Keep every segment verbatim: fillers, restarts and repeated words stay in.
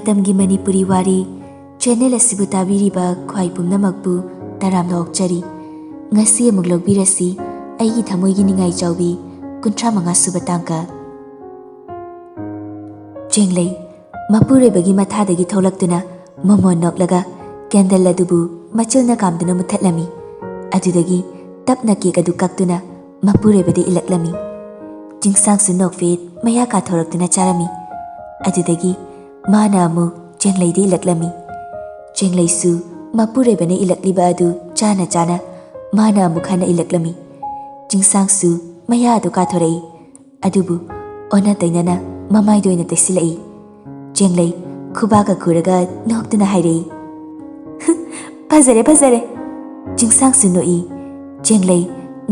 ꯃꯇꯝꯒꯤ ꯃꯅꯤꯄꯨꯔꯤ ꯋꯥꯔꯤ ꯆꯦꯅꯦꯜ ꯑꯁꯤꯕꯨ ꯇꯥꯕꯤꯔꯤꯕ ꯈ꯭ꯋꯥꯏ ꯄꯨꯝꯅꯃꯛꯄꯨ ꯇꯔꯥꯝꯅ ꯑꯣꯛꯆꯔꯤ꯫ ꯉꯁꯤ ꯑꯃꯨꯛ ꯂꯧꯕꯤꯔꯁꯤ ꯑꯩꯒꯤ ꯊꯃꯣꯏꯒꯤ ꯅꯤꯡꯉꯥꯏ ꯆꯥꯎꯕꯤ ꯀꯨꯟꯊ꯭ꯔꯥ ꯃꯉꯥ ꯁꯨꯕ ꯇꯥꯡꯀꯛ꯫ ꯆꯦꯡꯂꯩ ꯃꯄꯨꯔꯣꯏꯕꯒꯤ ꯃꯊꯥꯗꯒꯤ ꯊꯣꯛꯂꯛꯇꯨꯅ ꯃꯣꯃꯣꯟ ꯅꯣꯛꯂꯒ ꯀꯦꯟꯗꯜ ꯑꯗꯨꯕꯨ ꯃꯆꯤꯜꯅ ꯀꯥꯝꯗꯨꯅ ꯃꯨꯊꯠꯂꯝꯃꯤ꯫ ꯑꯗꯨꯗꯒꯤ ꯇꯞꯅ ꯀꯦꯛ ꯑꯗꯨ ꯀꯛꯇꯨꯅ ꯃꯄꯨꯔꯣꯏꯕꯗ ꯏꯜꯂꯛꯂꯝꯃꯤ꯫ ꯆꯤꯡꯁꯥꯡꯁꯨ ꯅꯣꯛꯐꯦꯠ ꯃꯌꯥ ꯀꯥꯊꯣꯔꯛꯇꯨꯅ ꯆꯥꯔꯝꯃꯤ꯫ ꯑꯗꯨꯗꯒꯤ ꯃꯥꯅ ꯑꯃꯨꯛ ꯆꯦꯡꯂꯩꯗ ꯏꯜꯂꯛꯂꯝꯃꯤ꯫ ꯆꯦꯡꯂꯩꯁꯨ ꯃꯄꯨꯔꯣꯏꯕꯅ ꯏꯜꯂꯛꯂꯤꯕ ꯑꯗꯨ ꯆꯥꯅ ꯆꯥꯅ ꯃꯥꯅ ꯑꯃꯨꯛ ꯍꯟꯅ ꯏꯜꯂꯛꯂꯝꯃꯤ꯫ ꯆꯤꯡꯁꯥꯡꯁꯨ ꯃꯌꯥ ꯑꯗꯨ ꯀꯥꯊꯣꯔꯛꯏ꯫ ꯑꯗꯨꯕꯨ ꯑꯣꯟꯅ ꯇꯩꯅꯅ ꯃꯃꯥꯏꯗ ꯑꯣꯏꯅ ꯇꯩꯁꯤꯜꯂꯛꯏ꯫ ꯆꯦꯡꯂꯩ ꯈꯨꯕꯥꯛꯀ ꯈꯨꯔꯒ ꯅꯣꯛꯇꯨꯅ ꯍꯥꯏꯔꯛꯏ, "ꯐꯖꯔꯦ, ꯐꯖꯔꯦ!" ꯆꯤꯡꯁꯥꯡꯁꯨ ꯅꯣꯛꯏ꯫ ꯆꯦꯡꯂꯩ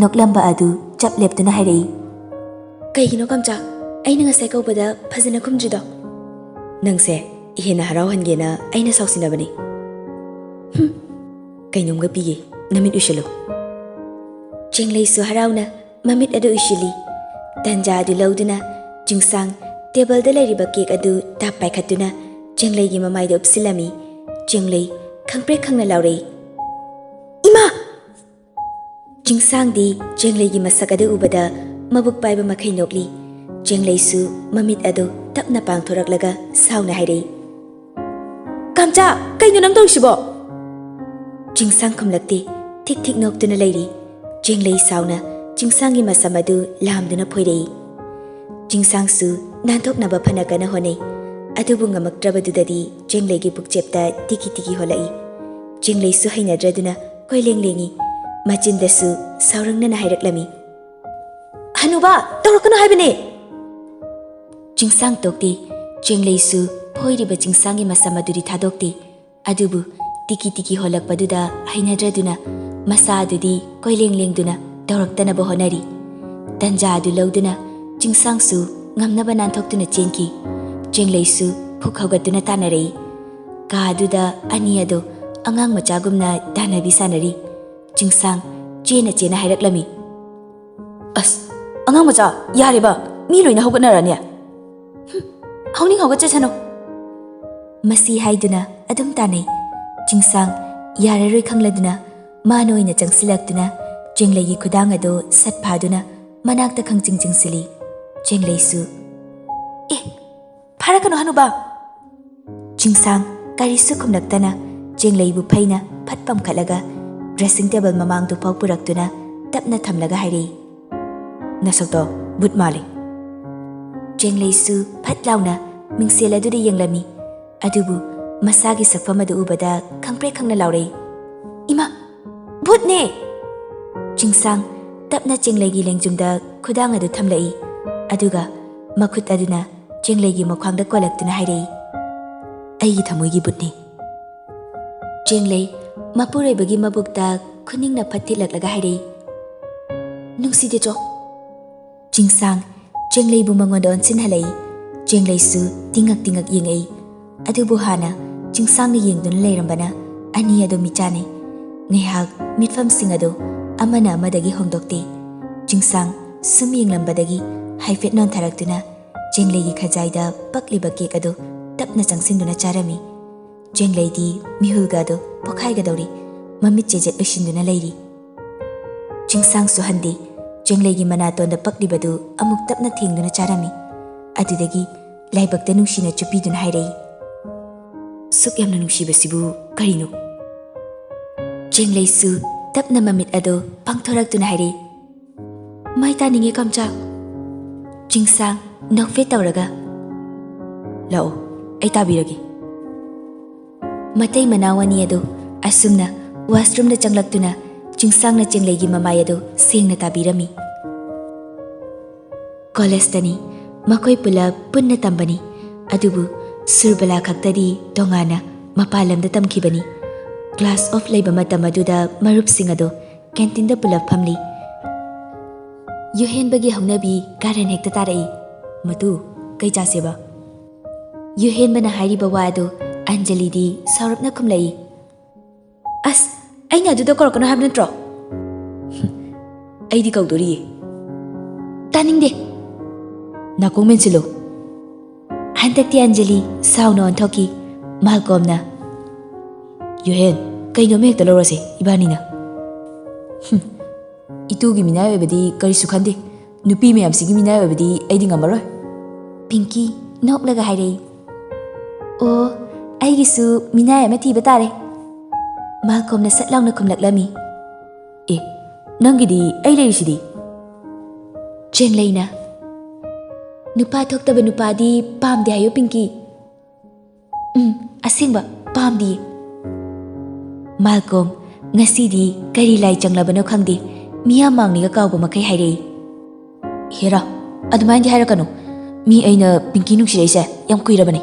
ꯅꯣꯛꯂꯝꯕ ꯑꯗꯨ ꯆꯞ ꯂꯦꯞꯇꯨꯅ ꯍꯥꯏꯔꯛꯏ, "ꯀꯩꯒꯤꯅꯣ ꯀꯝꯆꯥ, ꯑꯩꯅ ꯉꯁꯥꯏ ꯀꯧꯕꯗ ꯐꯖꯅ ꯈꯨꯝꯗ꯭ꯔꯤꯗꯣ?" "ꯅꯪꯁꯦ ꯍꯦꯟꯅ ꯍꯔꯥꯎꯍꯟꯒꯦꯅ ꯑꯩꯅ ꯁꯥꯎꯁꯤꯟꯅꯕꯅꯤ꯫ ꯍꯨꯝ, ꯀꯩꯅꯣꯝꯒ ꯄꯤꯒꯦ, ꯅꯃꯤꯠ ꯎꯏꯁꯤꯜꯂꯨ꯫" ꯆꯦꯡꯂꯩꯁꯨ ꯍꯔꯥꯎꯅ ꯃꯃꯤꯠ ꯑꯗꯨ ꯎꯏꯁꯤꯜꯂꯤ꯫ ꯇꯟꯖꯥ ꯑꯗꯨ ꯂꯧꯗꯨꯅ ꯆꯤꯡꯁꯥꯡ ꯇꯦꯕꯜꯗ ꯂꯩꯔꯤꯕ ꯀꯦꯛ ꯑꯗꯨ ꯇꯞ ꯄꯥꯏꯈꯠꯇꯨꯅ ꯆꯦꯡꯂꯩꯒꯤ ꯃꯃꯥꯏꯗ ꯎꯞꯁꯤꯜꯂꯝꯃꯤ꯫ ꯆꯦꯡꯂꯩ ꯈꯪꯄ꯭ꯔꯦꯛ ꯈꯪꯅ ꯂꯥꯎꯔꯛꯏ, "ꯏꯃꯥ!" ꯆꯤꯡꯁꯥꯡꯗꯤ ꯆꯦꯡꯂꯩꯒꯤ ꯃꯁꯛ ꯑꯗꯨ ꯎꯕꯗ ꯃꯕꯨꯛ ꯄꯥꯏꯕ ꯃꯈꯩ ꯅꯣꯛꯂꯤ꯫ ꯆꯦꯡꯂꯩꯁꯨ ꯃꯃꯤꯠ ꯑꯗꯨ ꯇꯞꯅ ꯄꯥꯡꯊꯣꯔꯛꯂꯒ ꯁꯥꯎꯅ ꯍꯥꯏꯔꯛꯏ, "ꯀꯥꯝꯆꯥ, ꯀꯩꯅꯣ ꯅꯪ ꯇꯧꯔꯤꯁꯤꯕꯣ?" ꯆꯤꯡꯁꯥꯡ ꯈꯨꯝꯂꯛꯇꯦ꯫ ꯊꯤꯛ ꯊꯤꯛ ꯅꯣꯛꯇꯨꯅ ꯂꯩꯔꯤ꯫ ꯆꯦꯡꯂꯩ ꯁꯥꯎꯅ ꯆꯤꯡꯁꯥꯡꯒꯤ ꯃꯁꯝ ꯑꯗꯨ ꯂꯥꯝꯗꯨꯅ ꯐꯣꯏꯔꯛꯏ꯫ ꯆꯤꯡꯁꯥꯡꯁꯨ ꯅꯥꯟꯊꯣꯛꯅꯕ ꯐꯅ ꯀꯟꯅ ꯍꯣꯠꯅꯩ꯫ ꯑꯗꯨꯕꯨ ꯉꯝꯃꯛꯇ꯭ꯔꯕꯗꯨꯗꯗꯤ ꯆꯦꯡꯂꯩꯒꯤ ꯄꯨꯛꯆꯦꯞꯇ ꯇꯤꯀꯤ ꯇꯤꯀꯤ ꯍꯣꯜꯂꯛꯏ꯫ ꯆꯦꯡꯂꯩꯁꯨ ꯍꯩꯅꯗ꯭ꯔꯗꯨꯅ ꯀꯣꯏꯂꯦꯡ ꯂꯦꯡꯏ꯫ ꯃꯆꯤꯟꯗꯁꯨ ꯁꯥꯎꯔꯪꯅꯅ ꯍꯥꯏꯔꯛꯂꯝꯃꯤ, "ꯍꯅꯨꯕꯥ, ꯇꯧꯔꯛꯀꯅꯨ ꯍꯥꯏꯕꯅꯦ!" ꯆꯤꯡꯁꯥꯡ ꯇꯣꯛꯇꯦ꯫ ꯆꯦꯡꯂꯩꯁꯨ ꯐꯣꯏꯔꯤꯕ ꯆꯤꯡꯁꯥꯡꯒꯤ ꯃꯁꯝ ꯑꯗꯨꯗꯤ ꯊꯥꯗꯣꯛꯇꯦ꯫ ꯑꯗꯨꯕꯨ ꯇꯤꯀꯤ ꯇꯤꯀꯤ ꯍꯣꯜꯂꯛꯄꯗꯨꯗ ꯍꯩꯅꯗ꯭ꯔꯗꯨꯅ ꯃꯁꯥ ꯑꯗꯨꯗꯤ ꯀꯣꯏꯂꯦꯡ ꯂꯦꯡꯗꯨꯅ ꯇꯧꯔꯛꯇꯅꯕ ꯍꯣꯠꯅꯔꯤ꯫ ꯇꯟꯖꯥ ꯑꯗꯨ ꯂꯧꯗꯨꯅ ꯆꯤꯡꯁꯥꯡꯁꯨ ꯉꯝꯅꯕ ꯅꯥꯟꯊꯣꯛꯇꯨꯅ ꯆꯦꯟꯈꯤ꯫ ꯆꯦꯡꯂꯩꯁꯨ ꯐꯨꯛ ꯍꯧꯒꯠꯇꯨꯅ ꯇꯥꯟꯅꯔꯛꯏ꯫ ꯀꯥ ꯑꯗꯨꯗ ꯑꯅꯤ ꯑꯗꯨ ꯑꯉꯥꯡ ꯃꯆꯥꯒꯨꯝꯅ ꯇꯥꯟꯅꯕꯤ ꯁꯥꯟꯅꯔꯤ꯫ ꯆꯤꯡꯁꯥꯡ ꯆꯦꯅ ꯆꯦꯅ ꯍꯥꯏꯔꯛꯂꯝꯃꯤ, "ꯑꯁ, ꯑꯉꯥꯡ ꯃꯆꯥ, ꯌꯥꯔꯦꯕ, ꯃꯤ ꯂꯣꯏꯅ ꯍꯧꯒꯠꯅꯔꯅꯤ꯫ ꯍꯨꯝ, ꯍꯧꯅꯤꯡ ꯍꯧꯒꯠꯆꯁꯅꯨ꯫" ꯃꯁꯤ ꯍꯥꯏꯗꯨꯅ ꯑꯗꯨꯝ ꯇꯥꯟꯅꯩ꯫ ꯆꯤꯡꯁꯥꯡ ꯌꯥꯔꯔꯣꯏ ꯈꯪꯂꯗꯨꯅ ꯃꯥꯅ ꯑꯣꯏꯅ ꯆꯪꯁꯤꯜꯂꯛꯇꯨꯅ ꯆꯦꯡꯂꯩꯒꯤ ꯈꯨꯗꯥꯡ ꯑꯗꯨ ꯁꯠ ꯐꯥꯗꯨꯅ ꯃꯅꯥꯛꯇ ꯈꯪꯆꯤꯡ ꯆꯤꯡꯁꯤꯜꯂꯤ꯫ ꯆꯦꯡꯂꯩꯁꯨ, "ꯑꯦ, ꯐꯥꯔꯛꯀꯅꯨ ꯍꯅꯨꯕꯥ!" ꯆꯤꯡꯁꯥꯡ ꯀꯔꯤꯁꯨ ꯈꯨꯝꯂꯛꯇꯅ ꯆꯦꯡꯂꯩꯕꯨ ꯐꯩꯅ ꯐꯠ ꯄꯝꯈꯠꯂꯒ dressing table ꯃꯃꯥꯡꯗꯨ ꯐꯥꯎ ꯄꯨꯔꯛꯇꯨꯅ ꯇꯞꯅ ꯊꯝꯂꯒ ꯍꯥꯏꯔꯛꯏ, "ꯅꯁꯛꯇꯣ ꯕꯨꯠ ꯃꯥꯜꯂꯤ꯫" ꯆꯦꯡꯂꯩꯁꯨ ꯐꯠ ꯂꯥꯎꯅ ꯃꯤꯡꯁꯦꯜ ꯑꯗꯨꯗ ꯌꯦꯡꯂꯝꯃꯤ꯫ ꯑꯗꯨꯕꯨ ꯃꯁꯥꯒꯤ ꯁꯛꯐꯝ ꯑꯗꯨ ꯎꯕꯗ ꯈꯪꯄ꯭ꯔꯦꯛ ꯈꯪꯅ ꯂꯥꯎꯔꯛꯏ, "ꯏꯃꯥ, ꯚꯨꯠꯅꯦ!" ꯆꯤꯡꯁꯥꯡ ꯇꯞꯅ ꯆꯦꯡꯂꯩꯒꯤ ꯂꯦꯡꯖꯨꯝꯗ ꯈꯨꯗꯥꯡ ꯑꯗꯨ ꯊꯝꯂꯛꯏ꯫ ꯑꯗꯨꯒ ꯃꯈꯨꯠ ꯑꯗꯨꯅ ꯆꯦꯡꯂꯩꯒꯤ ꯃꯈ꯭ꯋꯥꯡꯗ ꯀꯣꯜꯂꯛꯇꯨꯅ ꯍꯥꯏꯔꯛꯏ, "ꯑꯩꯒꯤ ꯊꯃꯣꯏꯒꯤ ꯚꯨꯠꯅꯤ꯫" ꯆꯦꯡꯂꯩ ꯃꯄꯨꯔꯣꯏꯕꯒꯤ ꯃꯕꯨꯛꯇ ꯈꯨꯅꯤꯡꯅ ꯐꯠ ꯊꯤꯜꯂꯛꯂꯒ ꯍꯥꯏꯔꯛꯏ, "ꯅꯨꯡꯁꯤꯗꯦꯆꯣ꯫" ꯆꯤꯡꯁꯥꯡ ꯆꯦꯡꯂꯩꯕꯨ ꯃꯉꯣꯟꯗ ꯑꯣꯟꯁꯤꯟꯍꯜꯂꯛꯏ꯫ ꯆꯦꯡꯂꯩꯁꯨ ꯇꯤꯡꯉꯛ ꯇꯤꯡꯉꯛ ꯌꯦꯡꯉꯛꯏ꯫ ꯑꯗꯨꯕꯨ ꯍꯥꯟꯅ ꯆꯤꯡꯁꯥꯡꯅ ꯌꯦꯡꯗꯨꯅ ꯂꯩꯔꯝꯕꯅ ꯑꯅꯤ ꯑꯗꯨ ꯃꯤꯆꯥꯅꯩ꯫ ꯉꯥꯏꯍꯥꯛ ꯃꯤꯠꯐꯝꯁꯤꯡ ꯑꯗꯨ ꯑꯃꯅ ꯑꯃꯗꯒꯤ ꯍꯣꯡꯗꯣꯛꯇꯦ꯫ ꯆꯤꯡꯁꯥꯡ ꯁꯨꯝ ꯌꯦꯡꯂꯝꯕꯗꯒꯤ ꯍꯥꯏꯐꯦꯠ ꯅꯣꯟꯊꯔꯛꯇꯨꯅ ꯆꯦꯡꯂꯩꯒꯤ ꯈꯖꯥꯏꯗ ꯄꯛꯂꯤꯕ cake ꯑꯗꯨ ꯇꯞꯅ ꯆꯪꯁꯤꯟꯗꯨꯅ ꯆꯥꯔꯝꯃꯤ꯫ ꯆꯦꯡꯂꯩꯗꯤ ꯃꯤꯍꯨꯜꯒ ꯑꯗꯨ ꯄꯣꯈꯥꯏꯒꯗꯧꯔꯤ, ꯃꯃꯤꯠ ꯆꯦꯖꯦꯠ ꯎꯏꯁꯤꯟꯗꯨꯅ ꯂꯩꯔꯤ꯫ ꯆꯤꯡꯁꯥꯡꯁꯨ ꯍꯟꯗꯦ꯫ ꯆꯦꯡꯂꯩꯒꯤ ꯃꯅꯥꯇꯣꯟꯗ ꯄꯛꯂꯤꯕꯗꯨ ꯑꯃꯨꯛ ꯇꯞꯅ ꯊꯦꯡꯗꯨꯅ ꯆꯥꯔꯝꯃꯤ꯫ ꯑꯗꯨꯗꯒꯤ ꯂꯥꯏꯕꯛꯇ ꯅꯨꯡꯁꯤꯅ ꯆꯨꯞꯄꯤꯗꯨꯅ ꯍꯥꯏꯔꯛꯏ, "ꯁꯨꯛ ꯌꯥꯝꯅ ꯅꯨꯡꯁꯤꯕꯁꯤꯕꯨ ꯀꯔꯤꯅꯣ?" ꯆꯦꯡꯂꯩꯁꯨ ꯇꯞꯅ ꯃꯃꯤꯠ ꯑꯗꯨ ꯄꯥꯡꯊꯣꯔꯛꯇꯨꯅ ꯍꯥꯏꯔꯛꯏ, "ꯃꯩ ꯇꯥꯅꯤꯡꯉꯦ, ꯀꯝꯆꯥ꯫" ꯆꯤꯡꯁꯥꯡ ꯅꯣꯛꯐꯦꯠ ꯇꯧꯔꯒ, "ꯂꯥꯛꯑꯣ, ꯑꯩ ꯇꯥꯕꯤꯔꯒꯦ꯫" ꯃꯇꯩ ꯃꯅꯥꯎ ꯑꯅꯤ ꯑꯗꯨ ꯑꯁꯨꯝꯅ washroomꯗ ꯆꯪꯂꯛꯇꯨꯅ ꯆꯤꯡꯁꯥꯡꯅ ꯆꯦꯡꯂꯩꯒꯤ ꯃꯃꯥꯏ ꯑꯗꯨ ꯁꯦꯡꯅ ꯇꯥꯕꯤꯔꯝꯃꯤ꯫ Collegeꯇꯅꯤ, ꯃꯈꯣꯏ ꯄꯨꯂꯞ ꯄꯨꯟꯅ ꯇꯝꯕꯅꯤ꯫ ꯑꯗꯨꯕꯨ ꯁꯨꯔꯕꯂꯥ ꯈꯛꯇꯗꯤ ꯇꯣꯉꯥꯟꯅ ꯃꯄꯥꯟ ꯂꯝꯗ ꯇꯝꯈꯤꯕꯅꯤ꯫ Class off ꯂꯩꯕ ꯃꯇꯝ ꯑꯗꯨꯗ ꯃꯔꯨꯞꯁꯤꯡ ꯑꯗꯨ canteenꯗ ꯄꯨꯂꯞ ꯐꯝꯂꯤ꯫ ꯌꯨꯍꯦꯟꯕꯒꯤ ꯍꯧꯅꯕꯤ ꯀꯥꯔꯟ ꯍꯦꯛꯇ ꯇꯥꯔꯛꯏ, "ꯃꯇꯨ, ꯀꯩ ꯆꯥꯁꯦꯕ?" ꯌꯨꯍꯦꯟꯕꯅ ꯍꯥꯏꯔꯤꯕ ꯋꯥ ꯑꯗꯨ ꯑꯟꯖꯂꯤꯗꯤ ꯁꯥꯎꯔꯞꯅ ꯈꯨꯝꯂꯛꯏ, "ꯑꯁ, ꯑꯩꯅ ꯑꯗꯨꯗ ꯀꯧꯔꯛꯀꯅꯣ ꯍꯥꯏꯕ ꯅꯠꯇ꯭ꯔꯣ?" "ꯑꯩꯗꯤ ꯀꯧꯗꯣꯔꯤꯌꯦ꯫" "ꯇꯥꯅꯤꯡꯗꯦ꯫ ꯅꯥꯀꯣꯡ ꯃꯦꯟꯁꯤꯜꯂꯨ꯫" ꯍꯟꯗꯛꯇꯤ ꯑꯟꯖꯂꯤ ꯁꯥꯎꯅ ꯑꯣꯟꯊꯣꯛꯈꯤ꯫ ꯃꯥꯜꯀꯣꯝꯅ, "ꯌꯨꯍꯦꯟ, ꯀꯩꯅꯣꯝ ꯍꯦꯛꯇ ꯂꯧꯔꯁꯦ ꯏꯕꯥꯅꯤꯅ꯫ ꯍꯨꯝ, ꯏꯇꯨꯒꯤ ꯃꯤꯅꯥꯏ ꯑꯣꯏꯕꯗꯤ ꯀꯔꯤꯁꯨ ꯈꯟꯗꯦ, ꯅꯨꯄꯤ ꯃꯌꯥꯝꯁꯤꯒꯤ ꯃꯤꯅꯥꯏ ꯑꯣꯏꯕꯗꯤ ꯑꯩꯗꯤ ꯉꯝꯃꯔꯣꯏ"꯫ ꯄꯤꯡꯀꯤ ꯅꯣꯛꯂꯒ ꯍꯥꯏꯔꯛꯏ, "ꯑꯣ, ꯑꯩꯒꯤꯁꯨ ꯃꯤꯅꯥꯏ ꯑꯃ ꯊꯤꯕ ꯇꯥꯔꯦ"꯫ ꯃꯥꯜꯀꯣꯝꯅ ꯁꯠ ꯂꯥꯎꯅ ꯈꯨꯝꯂꯛꯂꯝꯃꯤ, "ꯑꯦ, ꯅꯪꯒꯤꯗꯤ ꯑꯩ ꯂꯩꯔꯤꯁꯤꯗꯤ"꯫ ꯆꯦꯡꯂꯩꯅ, "ꯅꯨꯄꯥ ꯊꯣꯛꯇꯕ ꯅꯨꯄꯥꯗꯤ ꯄꯥꯝꯗꯦ ꯍꯥꯏꯌꯨ ꯄꯤꯡꯀꯤ"꯫ "ꯎꯝ, ꯑꯁꯦꯡꯕ ꯄꯥꯝꯗꯤꯌꯦ"꯫ ꯃꯥꯜꯀꯣꯝ, ꯉꯁꯤꯗꯤ ꯀꯔꯤ ꯂꯥꯏ ꯆꯪꯂꯕꯅꯣ ꯈꯪꯗꯦ, ꯃꯤꯌꯥꯝ ꯃꯥꯡꯅꯤꯒ ꯀꯥꯎꯕ ꯃꯈꯩ ꯍꯥꯏꯔꯛꯏ, "ꯍꯦꯔꯥ, ꯑꯗꯨꯃꯥꯏꯅꯗꯤ ꯍꯥꯏꯔꯛꯀꯅꯨ꯫ ꯃꯤ ꯑꯩꯅ ꯄꯤꯡꯀꯤ ꯅꯨꯡꯁꯤꯔꯛꯏꯁꯦ ꯌꯥꯝ ꯀꯨꯏꯔꯕꯅꯤ"꯫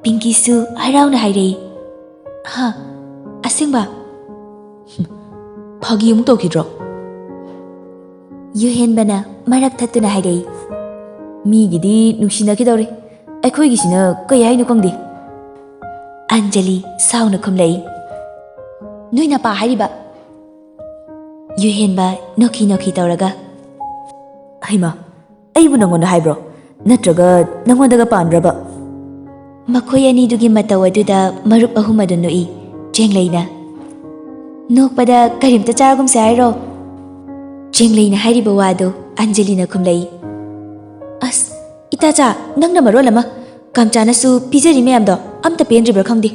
ꯄꯤꯡꯀꯤꯁꯨ ꯍꯔꯥꯎꯅ ꯍꯥꯏꯔꯛꯏ, "ꯍꯥ, ꯑꯁꯦꯡꯕ?" "ꯍꯨꯝ, ꯐꯥꯒꯤ ꯑꯃꯨꯛ ꯇꯧꯈꯤꯗ꯭ꯔꯣ?" ꯌꯨꯍꯦꯟꯕꯅ ꯃꯔꯛ ꯊꯠꯇꯨꯅ ꯍꯥꯏꯔꯛꯏ, "ꯃꯤꯒꯤꯗꯤ ꯅꯨꯡꯁꯤꯅꯈꯤꯗꯧꯔꯦ, ꯑꯩꯈꯣꯏꯒꯤꯁꯤꯅ ꯀꯩ ꯍꯥꯏꯅꯣ ꯈꯪꯗꯦ"꯫ ꯑꯟꯖꯂꯤ ꯁꯥꯎꯅ ꯈꯨꯝꯂꯛꯏ, "ꯅꯣꯏ ꯅꯄꯥ ꯍꯥꯏꯔꯤꯕ?" ꯌꯨꯍꯦꯟꯕ ꯅꯣꯛꯈꯤ ꯅꯣꯛꯈꯤ ꯇꯧꯔꯒ, "ꯍꯩꯃꯥ, ꯑꯩꯕꯨ ꯅꯪꯉꯣꯟꯗ ꯍꯥꯏꯕ꯭ꯔꯣ? ꯅꯠꯇ꯭ꯔꯒ ꯅꯪꯉꯣꯟꯗꯒ ꯄꯥꯟꯕ꯭ꯔꯕ?" ꯃꯈꯣꯏ ꯑꯅꯤꯗꯨꯒꯤ ꯃꯇꯧ ꯑꯗꯨꯗ ꯃꯔꯨꯞ ꯑꯍꯨꯝ ꯑꯗꯨ ꯅꯣꯛꯏ꯫ ꯆꯦꯡꯂꯩꯅ, "ꯅꯣꯛꯄꯗ ꯀꯔꯤꯝꯇ ꯆꯥꯔꯒꯨꯝꯁꯦ ꯍꯥꯏꯔꯣ?" ꯆꯦꯡꯂꯩꯅ ꯍꯥꯏꯔꯤꯕ ꯋꯥꯗꯨ ꯑꯟꯖꯂꯤꯅ ꯈꯨꯝꯂꯛꯏ, "ꯑꯁ, ꯏꯇꯥꯆꯥ, ꯅꯪꯅ ꯃꯔꯣꯜ ꯑꯃ, ꯀꯥꯝꯆꯥꯅꯁꯨ ꯄꯤꯖꯔꯤ ꯃꯌꯥꯝꯗꯣ ꯑꯝꯇ ꯄꯦꯟꯗ꯭ꯔꯤꯕ꯭ꯔꯥ ꯈꯪꯗꯦ"꯫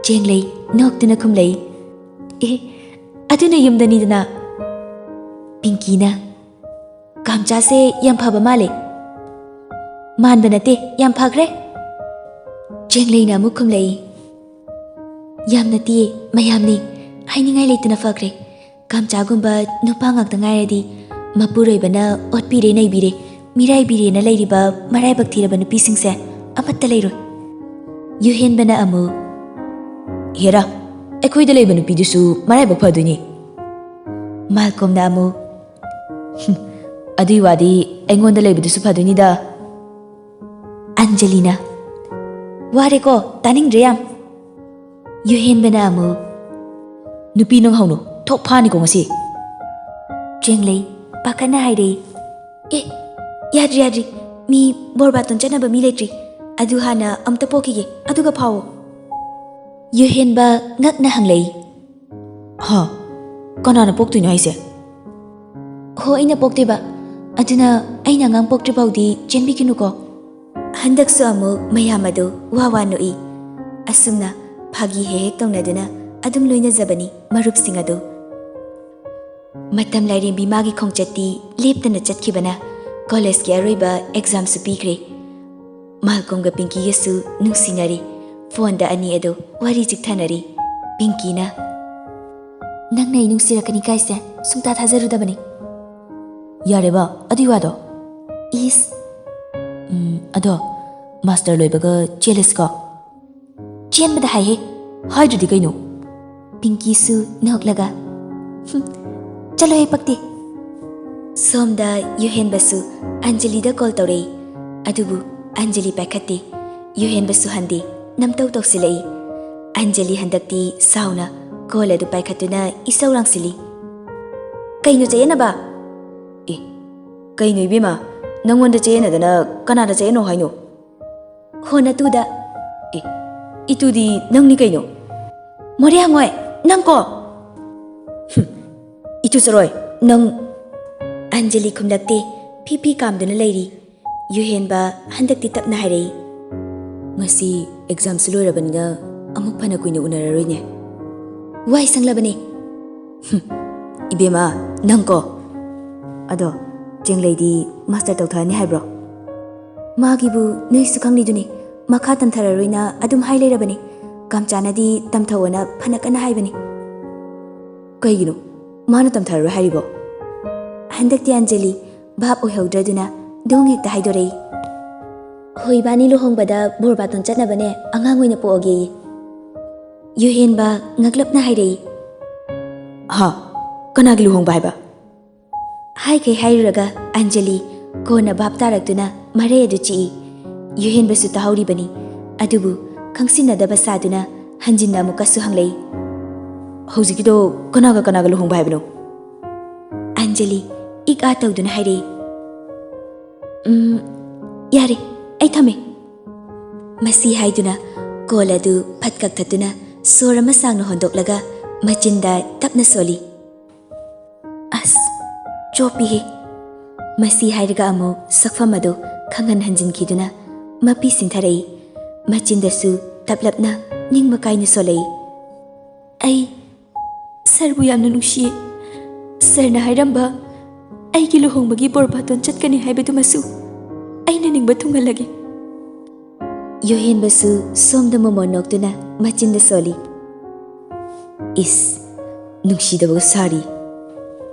ꯆꯦꯡꯂꯩ ꯅꯣꯛꯇꯨꯅ ꯈꯨꯝꯂꯛꯏ, "ꯑꯦ, ꯑꯗꯨꯅ ꯌꯨꯝꯗꯅꯤꯗꯅ"꯫ ꯄꯤꯡꯀꯤꯅ, "ꯀꯥꯝꯆꯥꯁꯦ ꯌꯥꯝ ꯐꯕ ꯃꯥꯜꯂꯦ"꯫ "ꯃꯥꯟꯕ ꯅꯠꯇꯦ, ꯌꯥꯝ ꯐꯈ꯭ꯔꯦ"꯫ ꯆꯦꯡꯂꯩꯅ ꯑꯃꯨꯛ ꯈꯨꯝꯂꯛꯏ, "ꯌꯥꯝ ꯅꯠꯇꯤꯌꯦ, ꯃꯌꯥꯝꯅꯤ꯫ ꯍꯥꯏꯅꯤꯡꯉꯥꯏ ꯂꯩꯇꯅ ꯐꯈ꯭ꯔꯦ꯫ ꯀꯥꯝꯆꯥꯒꯨꯝꯕ ꯅꯨꯄꯥ ꯉꯥꯛꯇ ꯉꯥꯏꯔꯗꯤ ꯃꯄꯨꯔꯣꯏꯕꯅ ꯑꯣꯠꯄꯤꯔꯦ ꯅꯩꯕꯤꯔꯦ, ꯃꯤꯔꯥꯏꯕꯤꯔꯦꯅ ꯂꯩꯔꯤꯕ ꯃꯔꯥꯏꯕꯛ ꯊꯤꯔꯕ ꯅꯨꯄꯤꯁꯤꯡꯁꯦ ꯑꯃꯠꯇ ꯂꯩꯔꯣꯏ"꯫ ꯌꯨꯍꯦꯟꯕꯅ ꯑꯃꯨꯛ, "ꯍꯦꯔꯥ, ꯑꯩꯈꯣꯏꯗ ꯂꯩꯕ ꯅꯨꯄꯤꯗꯨꯁꯨ ꯃꯔꯥꯏꯕꯛ ꯐꯗꯣꯏꯅꯤ"꯫ ꯃꯥꯜꯀꯣꯝꯅ ꯑꯃꯨꯛ, "ꯍꯨꯝ, ꯑꯗꯨꯏ ꯋꯥꯗꯤ ꯑꯩꯉꯣꯟꯗ ꯂꯩꯕꯗꯨꯁꯨ ꯐꯗꯣꯏꯅꯤꯗ"꯫ ꯑꯟꯖꯂꯤꯅ, "ꯋꯥꯔꯦꯀꯣ, ꯇꯥꯅꯤꯡꯗ꯭ꯔꯦ ꯌꯥꯝ"꯫ ꯌꯨꯍꯦꯟꯕꯅ ꯑꯃꯨꯛ, "ꯅꯨꯄꯤ ꯅꯪ ꯍꯧꯅꯨ, ꯊꯣꯛ ꯐꯥꯅꯤꯀꯣ ꯉꯁꯤ"꯫ ꯆꯦꯡꯂꯩ ꯄꯥꯈꯠꯅ ꯍꯥꯏꯔꯛꯏ, "ꯑꯦ, ꯌꯥꯗ꯭ꯔꯤ, ꯌꯥꯗ꯭ꯔꯤ, ꯃꯤ ꯕꯣꯔ ꯕꯥꯇꯣꯟ ꯆꯠꯅꯕ ꯃꯤ ꯂꯩꯇ꯭ꯔꯤ, ꯑꯗꯨ ꯍꯥꯟꯅ ꯑꯝꯇ ꯄꯣꯛꯈꯤꯒꯦ, ꯑꯗꯨꯒ ꯐꯥꯎꯑꯣ꯫ ꯌꯨꯍꯦꯟꯕ ꯉꯛꯅ ꯍꯪꯂꯛꯏ꯫ "ꯍꯥ? ꯀꯅꯥꯅ ꯄꯣꯛꯇꯣꯏꯅꯣ ꯍꯥꯏꯁꯦ?" "ꯍꯣ, ꯑꯩꯅ ꯄꯣꯛꯇꯣꯏꯕ꯫ ꯑꯗꯨꯅ ꯑꯩꯅ ꯑꯉꯥꯡ ꯄꯣꯛꯇ꯭ꯔꯤꯐꯥꯎꯗꯤ ꯆꯦꯟꯕꯤꯒꯅꯨꯀꯣ꯫" ꯍꯟꯗꯛꯁꯨ ꯑꯃꯨꯛ ꯃꯌꯥꯝ ꯑꯗꯨ ꯋꯥ ꯋꯥ ꯅꯣꯛꯏ꯫ ꯑꯁꯨꯝꯅ ꯐꯥꯒꯤ ꯍꯦꯛ ꯍꯦꯛ ꯇꯧꯅꯗꯨꯅ ꯑꯗꯨꯝ ꯂꯣꯏꯅꯖꯕꯅꯤ ꯃꯔꯨꯞꯁꯤꯡ ꯑꯗꯨ꯫ ꯃꯇꯝ ꯂꯥꯏꯔꯦꯝꯕꯤ ꯃꯥꯒꯤ ꯈꯣꯡꯆꯠꯇꯤ ꯂꯦꯞꯇꯅ ꯆꯠꯈꯤꯕꯅ ꯀꯣꯂꯦꯖꯀꯤ ꯑꯔꯣꯏꯕ ꯑꯦꯛꯖꯥꯝꯁꯨ ꯄꯤꯈ꯭ꯔꯦ꯫ ꯃꯥꯜꯀꯣꯝꯒ ꯄꯤꯡꯀꯤꯒꯁꯨ ꯅꯨꯡꯁꯤꯅꯔꯤ꯫ ꯐꯣꯟꯗ ꯑꯅꯤ ꯑꯗꯨ ꯋꯥꯔꯤ ꯆꯤꯛꯊꯅꯔꯤ꯫ ꯄꯤꯡꯀꯤꯅ, "ꯅꯪꯅ ꯑꯩ ꯅꯨꯡꯁꯤꯔꯛꯀꯅꯤ ꯀꯥꯏꯁꯦ ꯁꯨꯡꯇꯥ ꯊꯥꯖꯔꯨꯗꯕꯅꯤ꯫" "ꯌꯥꯔꯦꯕ, ꯑꯗꯨꯏ ꯋꯥꯗꯣ꯫" "ꯏꯁ꯫" "ꯎꯝ, ꯑꯗꯣ ꯃꯥꯁꯇꯔ ꯂꯣꯏꯕꯒ ꯆꯦꯜꯂꯁꯤꯀꯣ?" "ꯆꯦꯟꯕꯗ ꯍꯥꯏꯍꯦ, ꯍꯥꯏꯗ꯭ꯔꯗꯤ ꯀꯩꯅꯣ?" ꯄꯤꯡꯀꯤꯁꯨ ꯅꯣꯛꯂꯒ, "ꯍꯨꯝ, ꯆꯠꯂꯣꯍꯦ, ꯄꯛꯇꯦ꯫" ꯁꯣꯝꯗ ꯌꯨꯍꯦꯟꯕꯁꯨ ꯑꯟꯖꯂꯤꯗ ꯀꯣꯜ ꯇꯧꯔꯛꯏ, ꯑꯗꯨꯕꯨ ꯑꯟꯖꯂꯤ ꯄꯥꯏꯈꯠꯇꯦ꯫ ꯌꯨꯍꯦꯟꯕꯁꯨ ꯍꯟꯗꯦ, ꯅꯝꯇꯧ ꯇꯧꯁꯤꯜꯂꯛꯏ꯫ ꯑꯟꯖꯂꯤ ꯍꯟꯗꯛꯇꯤ ꯁꯥꯎꯅ ꯀꯣꯜ ꯑꯗꯨ ꯄꯥꯏꯈꯠꯇꯨꯅ ꯏꯁꯧ ꯂꯥꯡꯁꯤꯜꯂꯤ꯫ "ꯀꯩꯅꯣ ꯆꯌꯦꯠꯅꯕ?" "ꯑꯦ, ꯀꯩꯅꯣ ꯏꯕꯦꯝꯃ, ꯅꯪꯉꯣꯟꯗ ꯆꯌꯦꯠꯅꯗꯅ ꯀꯅꯥꯗ ꯆꯌꯦꯠꯅꯧ ꯍꯥꯏꯅꯣ?" "ꯍꯣ, ꯅꯇꯨꯗ꯫" "ꯑꯦ, ꯏꯇꯨꯗꯤ ꯅꯪꯅꯤ ꯀꯩꯅꯣ?" "ꯃꯣꯔꯦ ꯍꯪꯉꯣꯏ, ꯅꯪ ꯀꯣ!" "ꯍꯨꯝ, ꯏꯇꯨ ꯆꯔꯣꯏ, ꯅꯪ!" ꯑꯟꯖꯂꯤ ꯈꯨꯝꯂꯛꯇꯦ, ꯐꯤ ꯐꯤ ꯀꯥꯝꯗꯨꯅ ꯂꯩꯔꯤ꯫ ꯌꯨꯍꯦꯟꯕ ꯍꯟꯗꯛꯇꯤ ꯇꯞꯅ ꯍꯥꯏꯔꯛꯏ꯫ "ꯉꯁꯤ ꯑꯦꯛꯖꯥꯝꯁꯨ ꯂꯣꯏꯔꯕꯅꯤꯅ ꯑꯃꯨꯛ ꯐꯅ ꯀꯨꯏꯅ ꯎꯅꯔꯔꯣꯏꯅꯦ꯫ ꯋꯥꯏ ꯁꯪꯂꯕꯅꯦ꯫" "ꯍꯨꯝ, ꯏꯕꯦꯝꯃ, ꯅꯪ ꯀꯣ!" "ꯑꯗꯣ ꯆꯦꯡꯂꯩꯗꯤ ꯃꯥꯁꯇꯔ ꯇꯧꯊꯅꯤ ꯍꯥꯏꯕ꯭ꯔꯣ?" "ꯃꯥꯒꯤꯕꯨ ꯅꯣꯏꯁꯨ ꯈꯪꯂꯤꯗꯨꯅꯤ, ꯃꯈꯥ ꯇꯝꯊꯔꯔꯣꯏꯅ ꯑꯗꯨꯝ ꯍꯥꯏ ꯂꯩꯔꯕꯅꯤ꯫ ꯀꯥꯝꯆꯥꯅꯗꯤ ꯇꯝꯊꯧꯑꯣꯅ ꯐꯅ ꯀꯟꯅ ꯍꯥꯏꯕꯅꯤ꯫" "ꯀꯩꯒꯤꯅꯣ ꯃꯥꯅ ꯇꯝꯊꯔꯔꯣꯏ ꯍꯥꯏꯔꯤꯕꯣ?" ꯍꯟꯗꯛꯇꯤ ꯑꯟꯖꯂꯤ ꯚꯥꯞ ꯑꯣꯏꯍꯧꯗ꯭ꯔꯗꯨꯅ ꯗꯣꯡ ꯍꯦꯛꯇ ꯍꯥꯏꯗꯣꯔꯛꯏ꯫ "ꯍꯣꯏ, ꯏꯕꯥꯅꯤ ꯂꯨꯍꯣꯡꯕꯗ ꯕꯣꯔ ꯕꯥꯇꯣꯟ ꯆꯠꯅꯕꯅꯦ ꯑꯉꯥꯡ ꯑꯣꯏꯅ ꯄꯣꯛꯑꯒꯦꯌꯦ꯫" ꯌꯨꯍꯦꯟꯕ ꯉꯛꯂꯞꯅ ꯍꯥꯏꯔꯛꯏ꯫ "ꯍꯥ? ꯀꯅꯥꯒꯤ ꯂꯨꯍꯣꯡꯕ ꯍꯥꯏꯕ?" ꯍꯥꯏꯈꯩ ꯍꯥꯏꯔꯨꯔꯒ ꯑꯟꯖꯂꯤ ꯀꯣꯟꯅ ꯚꯥꯞ ꯇꯥꯔꯛꯇꯨꯅ ꯃꯔꯩ ꯑꯗꯨ ꯆꯤꯛꯏ꯫ ꯌꯨꯍꯦꯟꯕꯁꯨ ꯇꯥꯍꯧꯔꯤꯕꯅꯤ, ꯑꯗꯨꯕꯨ ꯈꯪꯁꯤꯟꯅꯗꯕ ꯁꯥꯗꯨꯅ ꯍꯟꯖꯤꯟꯅ ꯑꯃꯨꯛꯀꯁꯨ ꯍꯪꯂꯛꯏ꯫ "ꯍꯧꯖꯤꯛꯀꯤꯗꯣ ꯀꯅꯥꯒ ꯀꯅꯥꯒ ꯂꯨꯍꯣꯡꯕ ꯍꯥꯏꯕꯅꯣ?" ꯑꯟꯖꯂꯤ ꯏꯛ ꯑꯥ ꯇꯧꯗꯨꯅ ꯍꯥꯏꯔꯛꯏ꯫ "ꯎꯝ, ꯌꯥꯔꯦ, ꯑꯩ ꯊꯝꯃꯦ꯫" ꯃꯁꯤ ꯍꯥꯏꯗꯨꯅ ꯀꯣꯜ ꯑꯗꯨ ꯐꯠ ꯀꯛꯊꯠꯇꯨꯅ ꯁꯣꯔ ꯑꯃ ꯁꯥꯡꯅ ꯍꯣꯟꯗꯣꯛꯂꯒ ꯃꯆꯤꯟꯗ ꯇꯞꯅ ꯁꯣꯜꯂꯤ꯫ "ꯑꯁ, ꯆꯣꯞꯄꯤꯍꯦ!" ꯃꯁꯤ ꯍꯥꯏꯔꯒ ꯑꯃꯨꯛ ꯁꯛꯐꯝ ꯑꯗꯨ ꯈꯪꯍꯟ ꯍꯟꯖꯤꯟꯈꯤꯗꯨꯅ ꯃꯄꯤ ꯁꯤꯟꯊꯔꯛꯏ꯫ ꯃꯆꯤꯟꯗꯁꯨ ꯇꯞꯂꯞꯅ ꯅꯤꯡꯕ ꯀꯥꯏꯅ ꯁꯣꯜꯂꯛꯏ꯫ "ꯑꯩ ꯁꯥꯔꯕꯨ ꯌꯥꯝꯅ ꯅꯨꯡꯁꯤꯌꯦ꯫ ꯁꯥꯔꯅ ꯍꯥꯏꯔꯝꯕ ꯑꯩꯒꯤ ꯂꯨꯍꯣꯡꯕꯒꯤ ꯕꯣꯔ ꯕꯥꯇꯣꯟ ꯆꯠꯀꯅꯤ ꯍꯥꯏꯕꯗꯨꯃꯁꯨ ꯑꯩꯅ ꯅꯤꯡꯕ ꯊꯨꯡꯍꯜꯂꯒꯦ꯫" ꯌꯣꯍꯦꯟꯕꯁꯨ ꯁꯣꯝꯗ ꯃꯣꯃꯣꯟ ꯅꯣꯛꯇꯨꯅ ꯃꯆꯤꯟꯗ ꯁꯣꯜꯂꯤ꯫ "ꯏꯁ, ꯅꯨꯡꯁꯤꯗꯕꯒ ꯁꯥꯔꯤ!"